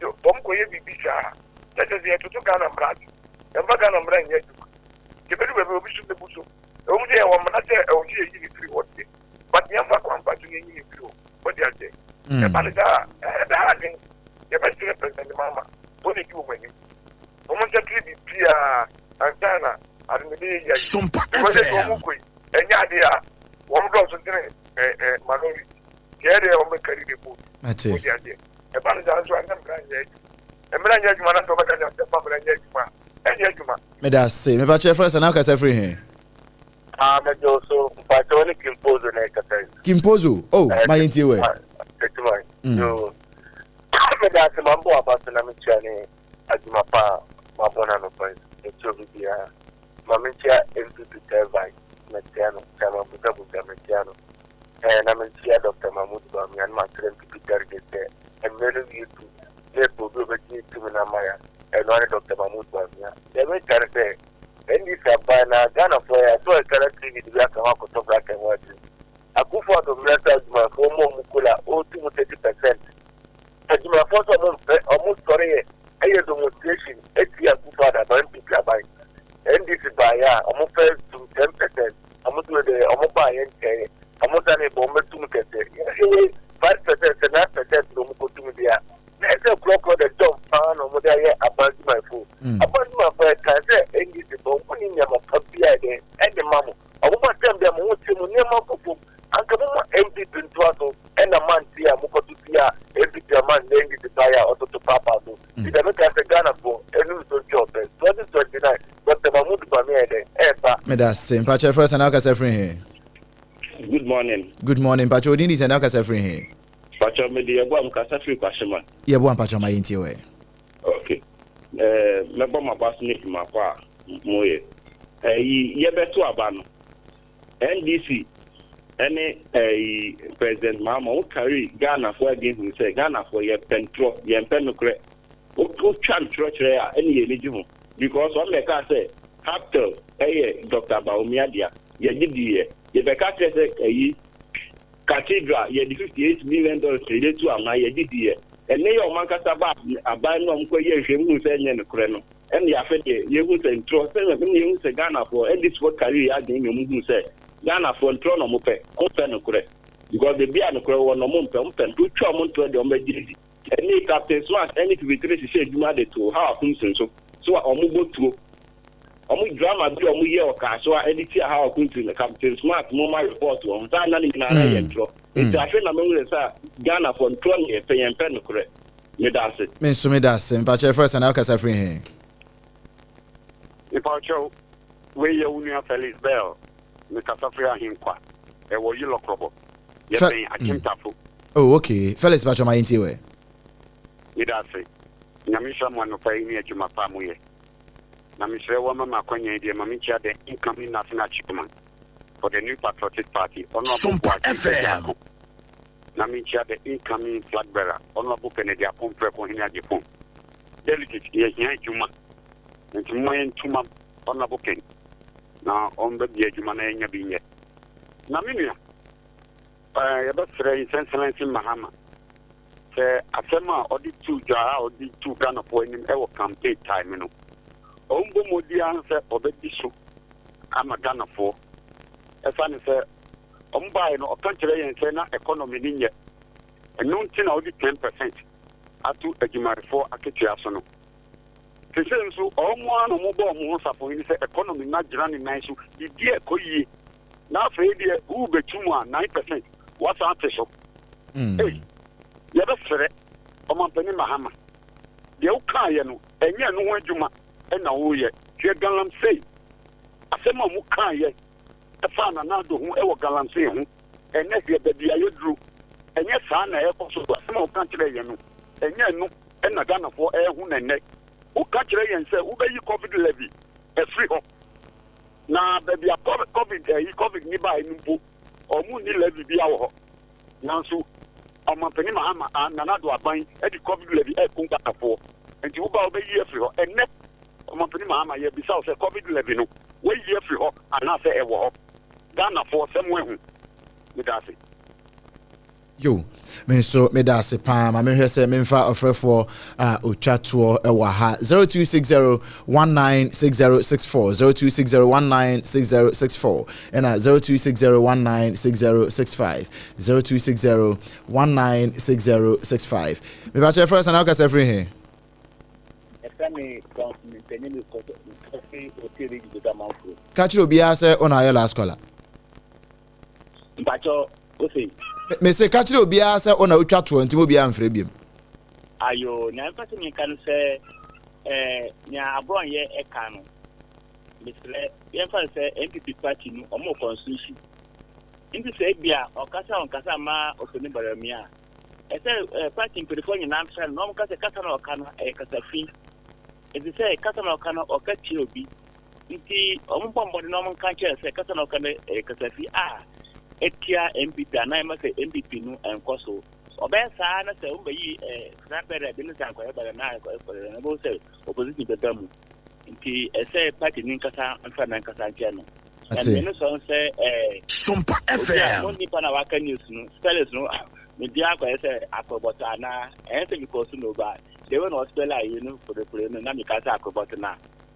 Nti wɔn kɔyɛ biribi saa a, na kyerɛ sɛ yɛtoto Ghana mmara ase. Yɛmfa Ghana mmara nyɛ adwuma. Nti ɛbɛdu baabi a obi so bɛbu so. Ɛwɔ mu sɛ yɛwɔ mmara sɛ ɛwɔ sɛ yɛyi no firi hɔ deɛ, but yɛmfa kwan pa so na yɛnyi no mfiri hɔ. Wote aseɛ? Ɛba no saa a, ɛbɛha adwene. Yɛbɛsrɛ President Mahama, wɔn na ɛdi wɔn anim. Wɔn nsakyere biribiara ansa na ade no ɛbɛyɛ yie ayɛ. Because sɛ wɔn kɔ yi, ɛnyɛ adeɛ a wɔn dɔɔso sene minority deɛ deɛ wɔn bɛ carry the vote. Mate. Wodi adeɛ. Ɛba no saa nso a na mmara nyɛ adwuma. Mmara nyɛ adwuma na sɛ wɔbɛka sɛ asɛmpa mmara nyɛ adwuma a, ɛnyɛ adwuma. Meda ase. Mepa kyɛ frɛ sɛ na wokasa firi he? Ah, mɛgye wo so. Mpakyɛ wo ne Kimpozo na ɛkasa yi. Kimpozo, oh, ma yɛntie wɛ. Adwuma. Yo. Meda ase ma mbɔ aba so na mekyia ne adwuma pa a mabɔ no anɔpa yi. Mekyia obi biara. Ma menkyia NPP third vice, mekyia no, Chairman Busa Busa, mekyia no. Ɛɛ, na menkyia Dr. Mahmood Bawumia na makyerɛ NPP delegate sɛ mmerɛ no wie tu na yɛpɛ obi a ɔbɛtumi tumi no ama yɛn a, ɛno ara ne Dr. Mahmood Bawumia. Deɛ meka ne sɛ, NDC aban no ara, Ghanafoɔ yɛ atɔ ɛkala TV de bi aka ho akɔtɔ black and white no. Akufo Addo mmerɛ sɛ adwumayɛfoɔ mu ɔmo kola, ɔretu mu 30 percent. Adwumayɛfoɔ nso ɔmo mpɛ, ɔmo sɔre yɛ ɛyɛ demonstration ɛtia Akufo Addo aban, NPP aban. NDC baeɛ a ɔmo fɛ tum 10%, ɔmo so deɛ ɔmo baeɛ nkyɛeɛ, ɔmo sane bɔ ɔmo bɛtum kɛseɛ. Yɛhwɛ wei 5% sɛ 9% na ɔmo kɔtum deɛ a, na ɛsɛ korɔkorɔ the dɔm paa na ɔmo de ayɛ aban adwumayɛfoɔ. Aban adwumayɛfoɔ ɛkae sɛ NDC ba ɔmo nni nneɛma pa biara ɛdɛn ɛde ma mo. Ɔmo ba tɛm deɛ mo ho te mo nneɛma kɔ fam. Anka mo ma NPP ntoa so ɛna mante a mokɔto tia NPP ama nnɛ NDC baeɛ a ɔtoto paapaa so. Nti deɛ meka sɛ Ghanafoɔ ɛnum so. Meda ase. Mpakyɛ frɛ sɛ na wokasa firi he? Good morning. Good morning. Mpakyɛ odin di sɛ na wokasa firi he? Mpakyɛ mede yɛboa mekasa firi Kwashima. Yɛboa mpakyɛ ma yɛntie wɛ. Ok. Eh, mɛbɔ m'aba so ne dwuma pa a moyɛ. Ɛyi, yɛbɛto aba no, NDC ɛne ɛyi President Mahama wɔn kari Ghanafoɔ adwene hunu sɛ Ghanafoɔ yɛpɛ ntorɔ, yɛmpɛ nokorɛ. Wotwa ntorɔ kyerɛ a ɛne yɛn ani gye ho because wɔn bɛkaa sɛ Haptel ɛyɛ Doctor Bawumia dea, yɛgye diiɛ. Yɛbɛka kyerɛ sɛ ɛyi Cathedral, yɛde 58 million dollars na yɛde tu amena, yɛgye diiɛ. Ɛnnɛ yi a wɔn ankasa baa aban mu a wɔkɔyɛɛ nhwehwɛmu huu sɛ ɛnyɛ nokorɛ no, ɛnna afei deɛ yɛhu sɛ ntorɔ, sɛnea ɛnna yɛhu sɛ Ghanafoɔ, NDCfoɔ karii yɛn adwene na wɔhuu sɛ Ghanafoɔ ntorɔ na wɔpɛ, wɔmpɛ nokorɛ. Because baabi a nokorɛ wɔ no wɔmpɛ, wɔmpɛ ntorɔ, wotwa wɔn ntorɔ deɛ wɔbɛgye adi. Ɛnnɛ yi Captain Smart ne Pipitire hyehyɛ adwuma de too Hawa Koomson so, so a wɔbɔ tuo. Ɔmo drama bi a ɔmo yɛ wɔ Kasoa ɛde tia Hawa Kuntun no Captain Smart mo ma report wɔ ho saa nna no nyinaa na ɛyɛ ntorɔ nti afei na mahu sɛ sɛ Ghana foɔ ntorɔ na yɛpɛ yɛn mpɛ nokorɛ meda ase. Me nso meda ase. Mpakyɛ yɛfrɛ wo sɛn na wokasa firi he? Mepakyɛw, wei yɛ wo nua Felix Bell. Mekasa firi Ahenkwa, ɛwɔ Yilɔkrɔbɔ. Yɛbɛn Akyemtafo. Oh okay, Felix pakyɛ ma yɛntie wɛ. Meda ase. Nyame nhyira mo anɔpa yi ne adwuma pa a moyɛ. Na mesrɛ wo ama me akwanya yi deɛ ma menkyia the incoming national chairman for the New Patriotic Party, Honourable Sompa Boakye FM. Agyarko. Na menkyia the incoming flag bearer, Honourable Kennedy Aponpreko Hene Agyepong. Delegate, yɛhia adwuma, nti momma yɛnto ma Honourable Ken na ɔmbɛbia adwuma na yɛnya bi nyɛ. Na me nua, eh, yɛbɛsrɛ His Excellency Mahama Sɛ asɛm a ɔde too dwa a ɔde too Ghanafoɔ anim wɔ campaign time no, ɔmbɔ mmɔden ara sɛ ɔbɛdi so ama Ghanafoɔ. Ɛsane sɛ wɔn baeɛ no, ɔka kyerɛ yɛn sɛ na economy no nyɛ. Ɛno nti na ɔde 10 percent ato adwumayɛfoɔ akatua so no. Sesei nso, wɔn ara na wɔbɔ wɔn ho safohene sɛ economy no agyina ne nan so, biribiara ɛkɔ yie. Na afei deɛ worebɛtu mu a 9 percent wasan ate so. Ei, yɛbɛsrɛ Ɔmampanin Mahama, deɛ wokaeɛ no, ɛnyɛ ɛno ho adwuma na woreyɛ. Hwɛ galamsey, asɛm a wɔkaeɛ faa Nana Addo ho wɔ galamsey ho, ɛnnɛ hwɛ baabi a yɛaduru. Ɛnyɛ saa na ɛrekɔ so. Asɛm a woka kyerɛɛ yɛn no, ɛnyɛ ɛno na Ghanafoɔ rehu no ɛnnɛ. Woka kyerɛ yɛn sɛ wobɛyi covid levy afiri hɔ, na baabi a covid ɛyi covid ne baeɛ no mpo, wɔn nni levy biara wɔ hɔ. Nanso Ɔmanpanin Mahama a Nana Addo aban de covid levy rekum Ghanafoɔ nti woba a wobɛyi afiri hɔ. Ɛnnɛ Ɔmanpanin Mahama yɛrebisa wo sɛ covid levy no woayi afiri hɔ anaasɛ ɛwɔ hɔ? Ghanafoɔ sɛ moahu. Meda ase. Yo, me nso meda ase paa. Ma menhwɛ sɛ memfa ɔfrɛfoɔ a ɔtwa toɔ wɔ ha. 0260 196064, 0260 196064, ɛna 0260 196065, 0260 196065. Mepakyɛ frɛ sɛ na wokasa firi he? Ɛfrɛ me Johnson Mpanyin mekɔfi Otieri Dwudodo Amanfo. Ka kyerɛ obiara sɛ wo na ayɛ last caller. Mpakyɛ ose. Mese ka kyerɛ obiara sɛ wo na wotwa toɔ nti mo obiara mfrɛ biom. Ayo, nea mepɛ sɛ meka no sɛ eh, nea aborɔnyɛ ɛka no, mesrɛ yɛmfa no sɛ NPP party no ɔmo wɔ constitution. Nti sɛ ebia ɔkasa ɔnkasa ma Osoni Bawumia a, ɛsɛ eh, party mpanyinfoɔ nyinaa mfrɛ no na ɔmo ka sɛ kasa na ɔka no ɛyɛ kasa fi. Nti sɛ kasa na ɔka no ɔka tia obi. Nti ɔmo bɔ mmɔden na ɔmo nka nkyerɛ no sɛ kasa na ɔka no ɛyɛ kasafi a ɛtia NPP anaa ɛma sɛ NPP no ɛnkɔ so. Ɔbɛyɛ saa na sɛ ɔmo bɛyi ɛɛ Fred bi ne sɛ ankɔyɛ bɛrɛ na ankɔyɛ bɛrɛ na ɛbɛhu sɛ opposition bɛba mu. Nti ɛsɛ party no nkasa mfa na nkasa nkyerɛ no. Na Ate. mmienu sɔ no sɛ ɛɛ Sompa obi a FM. mo nipa na waka news no spellings no me di akɔyɛ sɛ akɔbɔtɔ anaa ɛyɛ sɛ mekɔ so na oba the way na ɔspell ayi no porepore no na meka sɛ akɔbɔtɔ na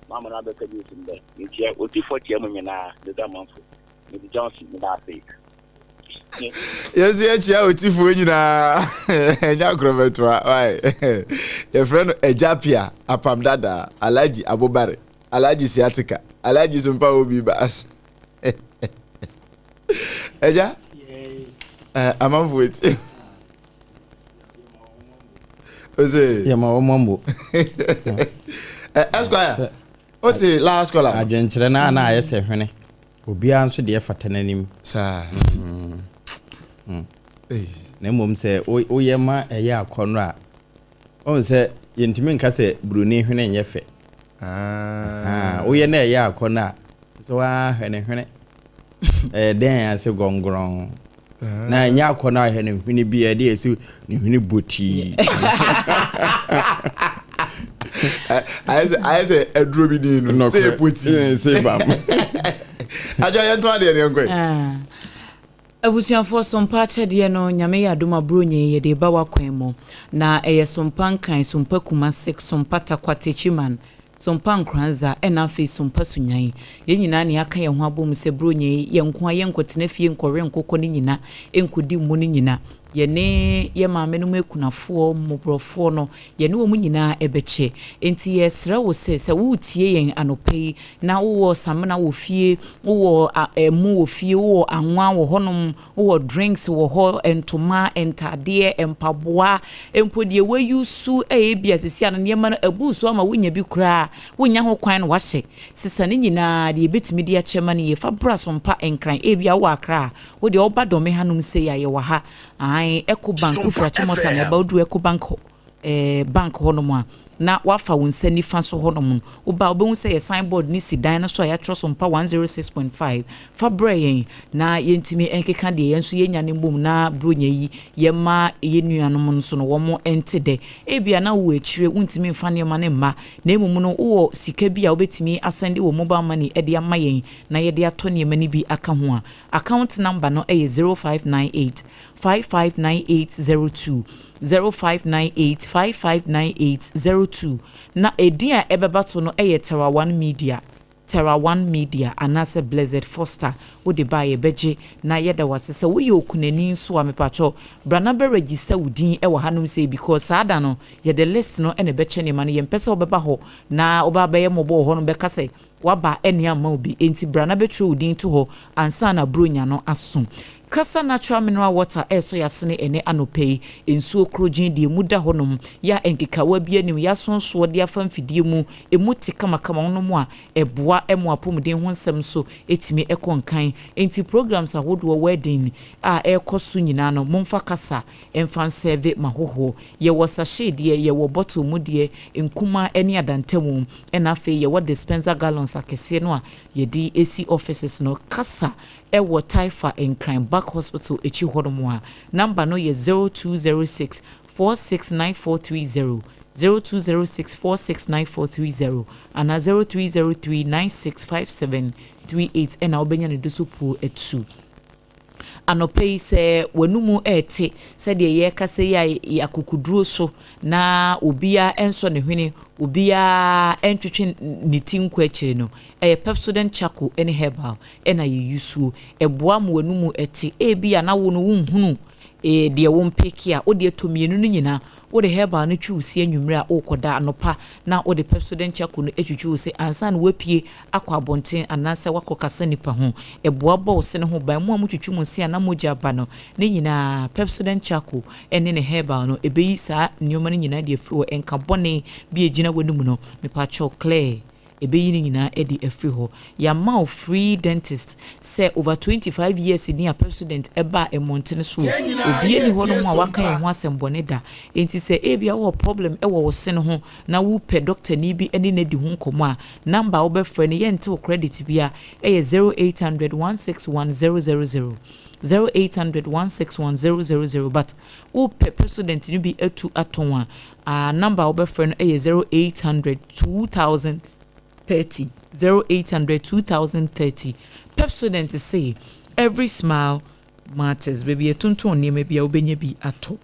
mama no abɛka news no dɛ mekyia otifoɔ kyia mu nyinaa deda manfo mede Johnson meda ase. Yɛnso yɛkyia otifoɔ nyinaa ɛnyɛ akorɔmɛtoa wae yɛfrɛ no agya pia apam dada alhaji abobare alhaji siatika alhaji sompa obi baas agya eh, amanfoɔ ti ose yɛma wɔn ambo eh, esquire wote last caller adwenkyerɛ no a na ayɛ sɛ hwene. Obiara nso deɛ fata n'anim. Saa. Mm. Na mmom sɛ woyɛ ma ɛyɛ akɔnnɔ a, ɔhu sɛ yɛntumi nka sɛ buroni hwene nyɛ fɛ. Ah. Woyɛ na ɛyɛ akɔnnɔ a, sɛ woahwɛ ne hwene. Ɛyɛ dɛn ase gɔngorɔn. Na ɛnyɛ akɔnnɔ ahwɛ ne hwene bi a ɛde ɛsi ne hwene botii. Ayɛ sɛ aduro bi din no sɛ ɛpotii. Sɛ bam. Adwa yɛntɔn adeɛ ne yɛnkɔ yi. Abusuafoɔ Sompa akyɛdeɛ no Nyame yɛ adom a Buronya yi yɛde reba w'akwan mu. Na ɛyɛ Sompa Nkran, Sompa Kumase, Sompa Tarkwa Techiman, Sompa Nkoranza ɛna afei Sompa Sunyan. Yɛn nyinaa na yɛaka yɛn ho abom sɛ Buronya yi yɛn nko ara yɛnkɔtena fie nkɔwe nkokɔ no nyina, nkɔdi mmo no nyina. Yɛne yɛn maamenom akunafoɔ, mmɔborɔfoɔ no, yɛne wɔn nyinaa bɛkyɛ. Enti yɛresrɛ wo sɛ, sɛ woretie yɛn anɔpa yi, na wowɔ samena wɔ fie, wowɔ ɛmo wɔ fie, wowɔ anwa wɔ hɔnom, wowɔ drinks wɔ hɔ, ntoma, ntadeɛ, mpaboa, mpo deɛ woayusu a ebia seesei ano nneɛma no abu so ama wonnya bi koraa, wonnya ho kwan na woahyɛ. Sesa ne nyinaa, deɛ yɛbɛtumi de akyɛ ma no yie. Fa bra Sompa Nkran. Ebia wowɔ Accra a, Wo deɛ woba Dɔme hanom sei a yɛwɔ ha ae Eco bank wofiri Achimota na ɛba woduru Eco bank eh, bank hɔnom a na wafa wo nsa nifa so hɔnom no woba a wobɛhu sɛ yɛ sign board no si dan no so a yɛatwerɛ so mpa 106.5 fa brɛ yɛn na yɛntumi nkeka deɛ yɛn nso yɛnya no mbom na Buronya yi yɛma yɛn nuanom nso no wɔn nte dɛ. Ebia na wowɔ akyire wontumi mfa nneɛma no mma na mmom no wowɔ sika bi a wobɛtumi asɛnde wɔ mobile money de ama yɛn na yɛde atɔ nneɛma no bi aka ho a, account number no yɛ 0598 559802, 0598 559802, na edin a ɛbɛba so no yɛ Terra One Media, Terra One Media anaasɛ Blessed Foster, wode ba a yɛbɛgye na yɛda wo ase. Sɛ woyɛ okunani nso a, mepakyɛw bra na bɛ register wo din wɔ hanom sei because saa da no yɛde list no na ɛbɛkyɛ nneɛma no, yɛmpɛ sɛ wobɛba hɔ na woba abɛyɛ mmɔbɔ wɔ hɔnom bɛka sɛ W'aba ɛne amma wo bi, enti bra na bɛtwerɛ wo din to hɔ ansa na Buronya no aso. Kasa Natural Mineral Water ɛresɔ y'asene ɛnɛ anɔpa yi. Nsuo korogyen deɛ emu da hɔ nom, yɛ a nkekawa biara nnim, y'asonsoɔ de afa mfidie mu, emu te kamakama, wonom a ɛboa ma w'apɔmuden ho nsɛm nso tumi kɔ nkan. Enti programs ahodoɔ, wedding a ɛrekɔ so nyinaa no, momfa Kasa mfa nsɛɛve m'ahɔhoɔ. Yɛwɔ sachet deɛ, yɛwɔ bottle mu deɛ, nkumaa ne adantamu. Ɛna afei yɛwɔ dispenser gallons akɛseɛ no a yɛde si offices no. Kasa wɔ Taifa Nkran Back Hospital akyi hɔ nom a. Number no yɛ 0206 469430, 0206 469430 anaa 0303 965738 ɛna wobɛnya ne dosopuo atu. Anɔpa yi, sɛ w'anomu rete sɛdeɛ yɛrekasa yi a, akokoduro so na obiara nsɔ ne hwene, obiara ntwetwe ne ti nkɔ akyire no, ɛyɛ Pepsodent Charcoal ne Herbal na yɛyusuo. Ɛboa ma w'anomu te. Ebia na wo no wonhunu deɛ wompeke a, wo deɛ tɔ mmienu no nyinaa. Wode herbal no twi wo se anwummere a worekɔda, anɔpa na wode Pepsodent charcoal no atwitwi wo se ansa na woapue akɔ abɔnten anaasɛ woakɔkasa nnipa ho. Ɛboa bɔ wo se no ho ban. Mo a motwitwi mo se a na mogya ba no, ne nyinaa Pepsodent charcoal ne ne herbal no, ɛbɛyi saa nneɛma no nyinaa de afiri hɔ. Nka bɔne bi a ɛgyina w'anom no, mepakyɛw clear. Ɛbɛyi ne nyinaa adi afiri hɔ. Yɛama wo free dentist sɛ over 25 years ni a Pepsodent baa mmɔntene soɔ. Obia nni hɔ nom a waka yɛn ho asɛm bɔne da. Enti sɛ ebia wowɔ problem wɔ wo se no ho na wopɛ dɔktani bi ne no adi ho nkɔmmɔ a, number a wobɛfrɛ no yɛnte wo credit bia ɛyɛ 0800 161 000, 0800 161 000 but wopɛ Pepsodent no bi atu atɔn a, A Number a wobɛfrɛ no yɛ 0800 2030, 0800 2030. Pepsodent se, Every smile matters. Baabi a yɛtontɔn nneɛma biara, wobɛnya bi atɔ.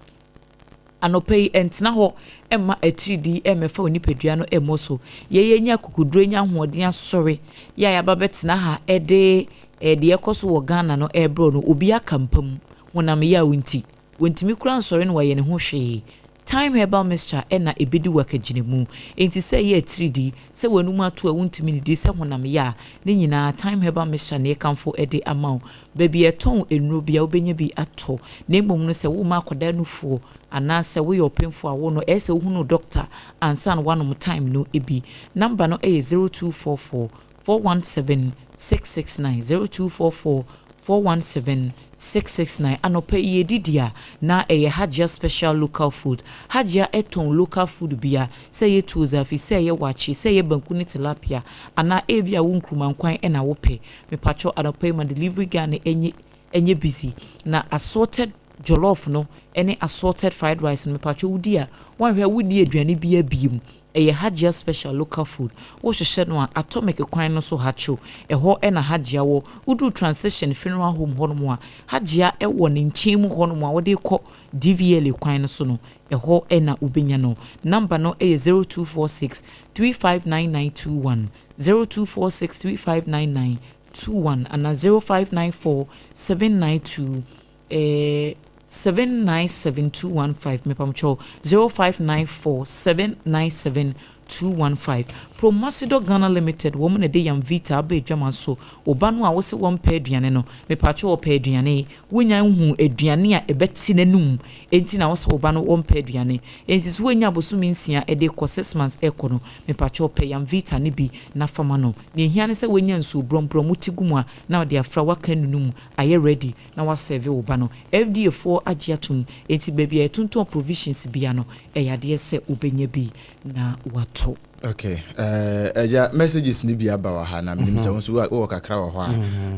Anɔpa yi, ɛntena hɔ mma atiridii mmɛfa wo nipadua no mmɔ so. Yɛn yɛanya akokoduro, anya ahoɔden asɔre, yɛ a yɛaba bɛtena ha de deɛ ɛkɔ so wɔ Ghana no rebrɛ wo no, obi aka mpa mu, honam yaw nti. Wɔntumi koraa nsɔre na wɔayɛ ne ho hwee. Thyme herbal mixture na ɛbɛdi wo akagyinamu. Enti sɛ ɛyɛ atiridii, sɛ w'anum ato a wontumi nnidi, sɛ honam yɛ a, ne nyinaa thyme herbal mixture na yɛkamfo de ama wo. Baabi a yɛtɔn nnuro biara wobɛnya bi atɔ. Na mmom no sɛ worema akwadaa nufoɔ anaasɛ woyɛ ɔpemfoɔ a wo no, ɛyɛ sɛ wohunu dɔkta ansa na woanom thyme no bi. Number no yɛ 0244. 417 669, 0244 417 669. Anɔpa yi yɛdidi a, na ɛyɛ Hajia Special Local Food. Hajia tɔn local food bia, sɛ ɛyɛ tuozafi, sɛ ɛyɛ wakye, sɛ ɛyɛ banku ne tilapia, anaa ebia wo nkruma nkwan na wopɛ. Mepakyɛw anɔpa yi ma delivery guy no nye nyɛ busy na assorted jollof no ne assorted fried rice no mepakyɛw wodi a woanhwɛ a wonni aduane biara biom. Ɛyɛ Hajia special local food. Wohwehwɛ no a Atomic kwan no so Hacho, ɛhɔ na Hajia wɔ. Woduru Transition Funeral Home hɔnom a, Hajia wɔ ne nkyɛn mu hɔnom a wode rekɔ DVLA kwan no so no, ɛhɔ na wobɛnya no. Number no yɛ 0246 359921, 0246 3599 21 anaa 0594 792 eh, 797215 mepamkyɛw 0594 797215 Promasidor Ghana Limited wɔn na ɛde Yam Vita aba adwaman so wo ba no a wose wɔmpɛ aduane no mepaakyɛw ɔpɛ aduane wonya nhu aduane a ɛbɛte n'anum enti na wose wo ba no wɔmpɛ aduane enti so woanya abosome nsia ɛde kɔ six months ɛkɔ no mepaakyɛw pɛ Yam Vita no bi na fa ma no nea ehia ne sɛ woanya nsuo brɔmbrɔm wote gu mu a na ɔde afra waka nunu mu ayɛ ready na wa serve wo ba no. FDA foɔ agye atom enti baabi a yɛtontɔn provisions bia no ɛyɛ adeɛ sɛ wobɛnya bi na watɔ. Ok eh agya messages no bi aba wɔ ha na menim sɛ wo nso wowɔ kakra wɔ hɔ a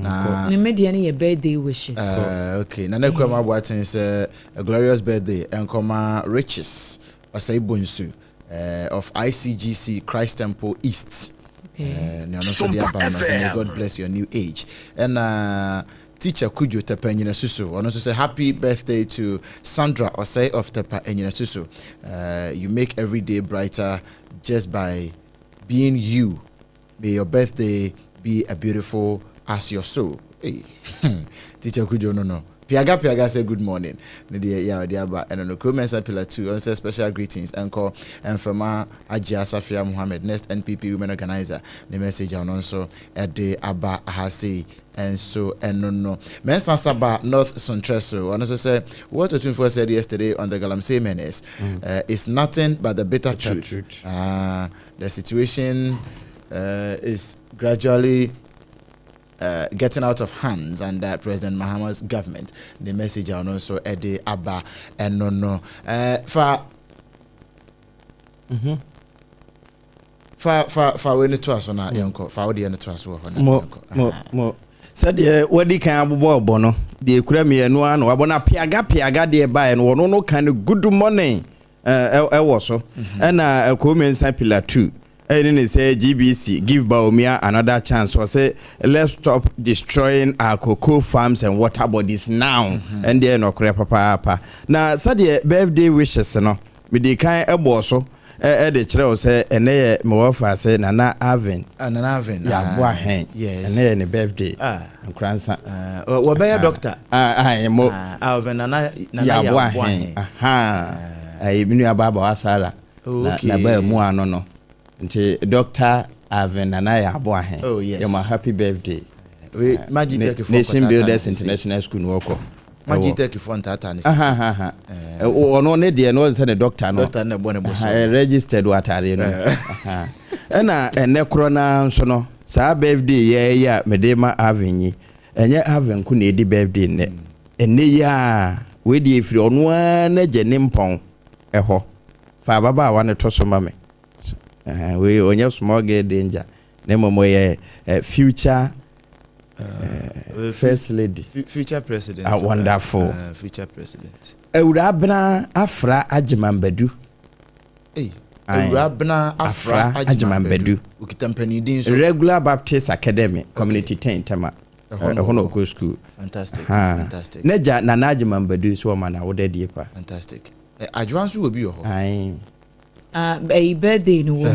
na. Me me deɛ no yɛ birthday wishes. Eh ok Nana Akuam Aboaten sɛ a glorious birthday ɛnkɔma Riches Osei Bonsu eh of ICGC Christ Temple East eh nea ɔno nso de aba no sɛ may God bless your new age ɛna Teacher Kudjo Tepa Nyinasusu ɔno nso sɛ happy birthday to Sandra Osei of Tepa Nyinasusu eh you make every day brighter just by being you May your birthday be a beautiful as your soul. Hey, Teacher Kujo no no. Piaga Piaga sɛ good morning. Ne deɛ yɛ a ɔde aba ɛno no. Kuro Mensa Pillar 2 ɔno sɛ special greetings ɛnkɔ ɛmfɛma Agyia Safia Mohammed next NPP women organizer ne message a ɔno nso ɛde aba aha sei ɛnso ɛno no. Mensa Saba North Sontreso ɔno nso sɛ what Otumfoɔ said yesterday on the Galamsey menace is nothing but the bitter truth. truth. The situation uh, is gradually uh, getting out of hands under President Mahama's government. The message a ɔno nso ɛde aba ɛno no uh, fa mm-hmm. fa fa fa wei no to aso na mm. yɛnkɔ fa wo deɛ no to aso wɔ hɔ na yɛnkɔ. Mo mo sɛdeɛ wadi kan abobɔ ɔbɔ no deɛ ekura mmienu ano wabɔ no apiaga piaga deɛ baeɛ no wɔn no kan no good morning. ɛwɔ so ɛna Kwame Nsa Pillar 2 ɛne ne sɛ GBC give Bawumia another chance ɔsɛ let's stop destroying our cocoa farms and water bodies now ɛndeɛ mm-hmm. nɔkorɛ papaapa na sɛdeɛ birthday wishes no mede kan ɛbɔɔ so ɛde kyerɛ wo sɛ ɛnɛ yɛ mewɔ fa sɛ Nana Alvin ah, Nana Alvin yɛaboa ah, hɛn ɛnɛ yɛ ne birthday ah. Nkoransa wɔbɛyɛ doctor mo Alvin Nana Nana yɛaboa hɛn ayi me nua baa bawa Sara oh, na na baa mu ano no nti Doctor Alvin Nana yɛaboa hɛn oh, yes. yɛma happy birthday We, Nation Builders International School no wɔkɔ Magitech fo ntaataa ne sisi. Ɔno ne deɛ no ɔnsɛ ne doctor no. Doctor na ɛbɔ ne bɔ so. Registered wɔ ataadeɛ no. Ɛna ɛnɛ korɔ naa nso no saa birthday yɛ yi a mede ma Alvin yi ɛnyɛ Alvin nko na ɛdi birthday nnɛ. Ɛnɛ yi a wei deɛ ɛfiri ɔno ara n'agya ne mpɔn ɛhɔ. Fa ababaawa no to so ma me. Wei ɔnyɛ small girl danger na mmom ɔyɛ future uh, first lady. Future president. Ah, wonderful. Future president. Awurabena Afra Agyemambadu. Hey. Awurabena Afra Agyemambadu. Okita mpanyin din so. Regular Baptist Academy, Community 10 Tema. Ɛhɔ na ɔkɔ school. Fantastic. Fantastic. N'agya Nana Agyemambadu nso ɔma na awoda die pa. Fantastic. Adwoa nso wɔ bi wɔ hɔ. Aye. Ah, ɛyi birthday no wɔ mu.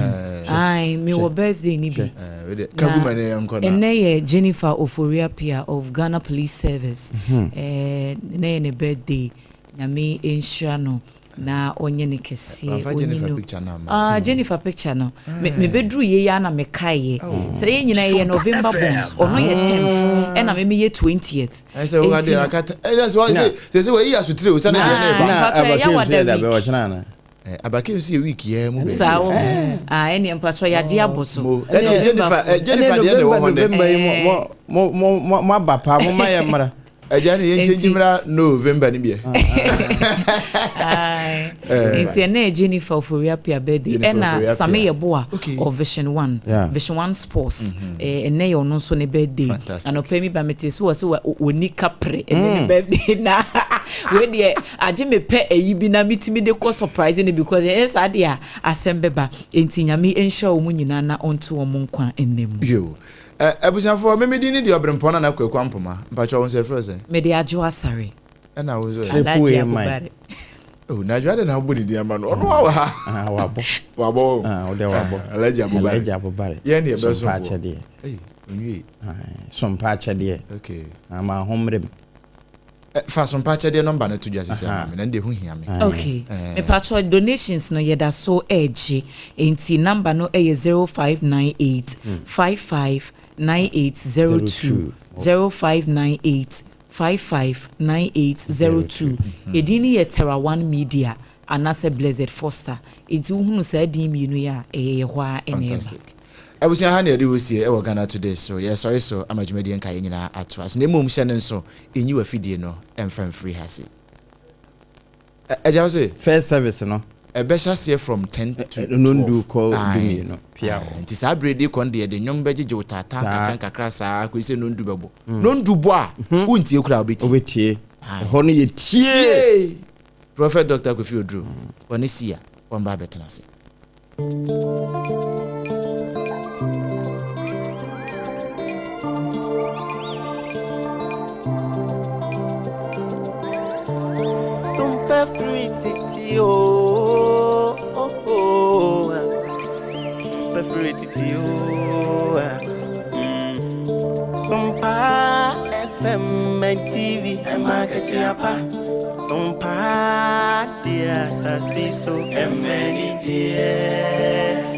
Ae, me wɔ birthday no bi. Na ɛnɛ yɛ Jennifer Ofori Appiah of Ghana Police Service. Ɛnɛ yɛ ne birthday. Nyame nhyira no na ɔnyɛ ne kɛseɛ. Ɔnyi no. Ah, Jennifer picture no. Me me bɛduru yie ya na me kaeɛ. Sɛ yɛn nyinaa yɛ November borns. Ɔno yɛ 10th ɛna me meyɛ 20th. Ɛsɛ wo adeɛ aka ɛsɛ sɛ sɛ wɔyi asotire o sɛ ne deɛ ne ba. Mpatɔ ɛyɛ wada week. Eh, abake nso yɛ week yɛ mu baabi. Saa wɔ hɔ. Ah, ɛneɛ mpatrɔ yɛagye abɔ so. Mo, ɛneɛ Jennifer, eh, Jennifer deɛ na ɛwɔ hɔ nɛ. November yi mo mo mo mo mo aba paa mo ma yɛ mmra. Agya ne yɛn kyɛngyi mmra November ne biɛ. Nti ɛnɛ yɛ Jennifer Ofori Appiah birthday ɛna Same Yeboah of Vision One, Vision One Sports ɛnɛ yɛ ɔno nso ne birthday. Anɔpa mi ba mete so wɔ se wɔni kapre ɛnɛ ne birthday na wei deɛ agye me pɛ ayi bi na metumi de kɔ surprise no because ɛyɛ saa deɛ a asɛm bɛba. Enti Nyame nhyira wɔn nyinaa na ɔnto wɔn nkwa nna mu. Yoo. Ɛ abusuafoɔ me me din ne deɛ ɔbrempɔn Nana Kwaku Ampoma. Mpakyɛw wo nso yɛfrɛ wo sɛn? Mede Adwo Asare. Ɛna wo nso ɛ? Alhaji Abubare. Oh, na Adwo adɛn na wobɔ ne din ama no? Ɔno wa wɔ ha. Ah, wabɔ. Wabɔ o. Ah, wode wabɔ. Ah, Alhaji Abubare. Alhaji Abubare. Yɛn ne yɛbɛsom Sompa akyɛdeɛ. Ei, onwie. Ah, sompa akyɛdeɛ. Okay. Ama ahommerɛ mu. Fa sompa akyɛdeɛ nɔmba no to dwa sisi ama me na ɛnde ɛho hia me. Ok mepakyɛw donations no yɛda so regye nti number no yɛ 0598 55 9802 0598 55 9802 edin no yɛ Terra One Media anaasɛ Blessed Foster nti wohunu saa din mmienu yi a ɛyɛ yɛ hɔ ara na ɛba. Fantastic. Abusua ha na yɛde wo sie wɔ Ghana Today so. Yɛresɔre so ama dwumadie nkaeɛ nyinaa atoa so. Na mmom hyɛ no nso, nyi w'afidie no mfa mfiri ha se. Agya wo se? First service no. Ɛbɛhyɛ aseɛ from ten to twelve. Nondu kɔ dumienu. Pia o. Nti saa berɛ di kɔ no deɛ yɛde nnwom bɛgyegye wo taataa nkakra nkakra saa kɔsi sɛ nondu bɛbɔ. Nondu bɔ a, wontie koraa wobɛtie. Wobɛtie. Ɛhɔ no yɛ tie. Tie! Prophet Doctor Kofi Oduro, ɔne Sia, wɔn ba abɛtena ase. Sompa FM and TV Sompa deɛ asase so ɛmɛ ni deɛ.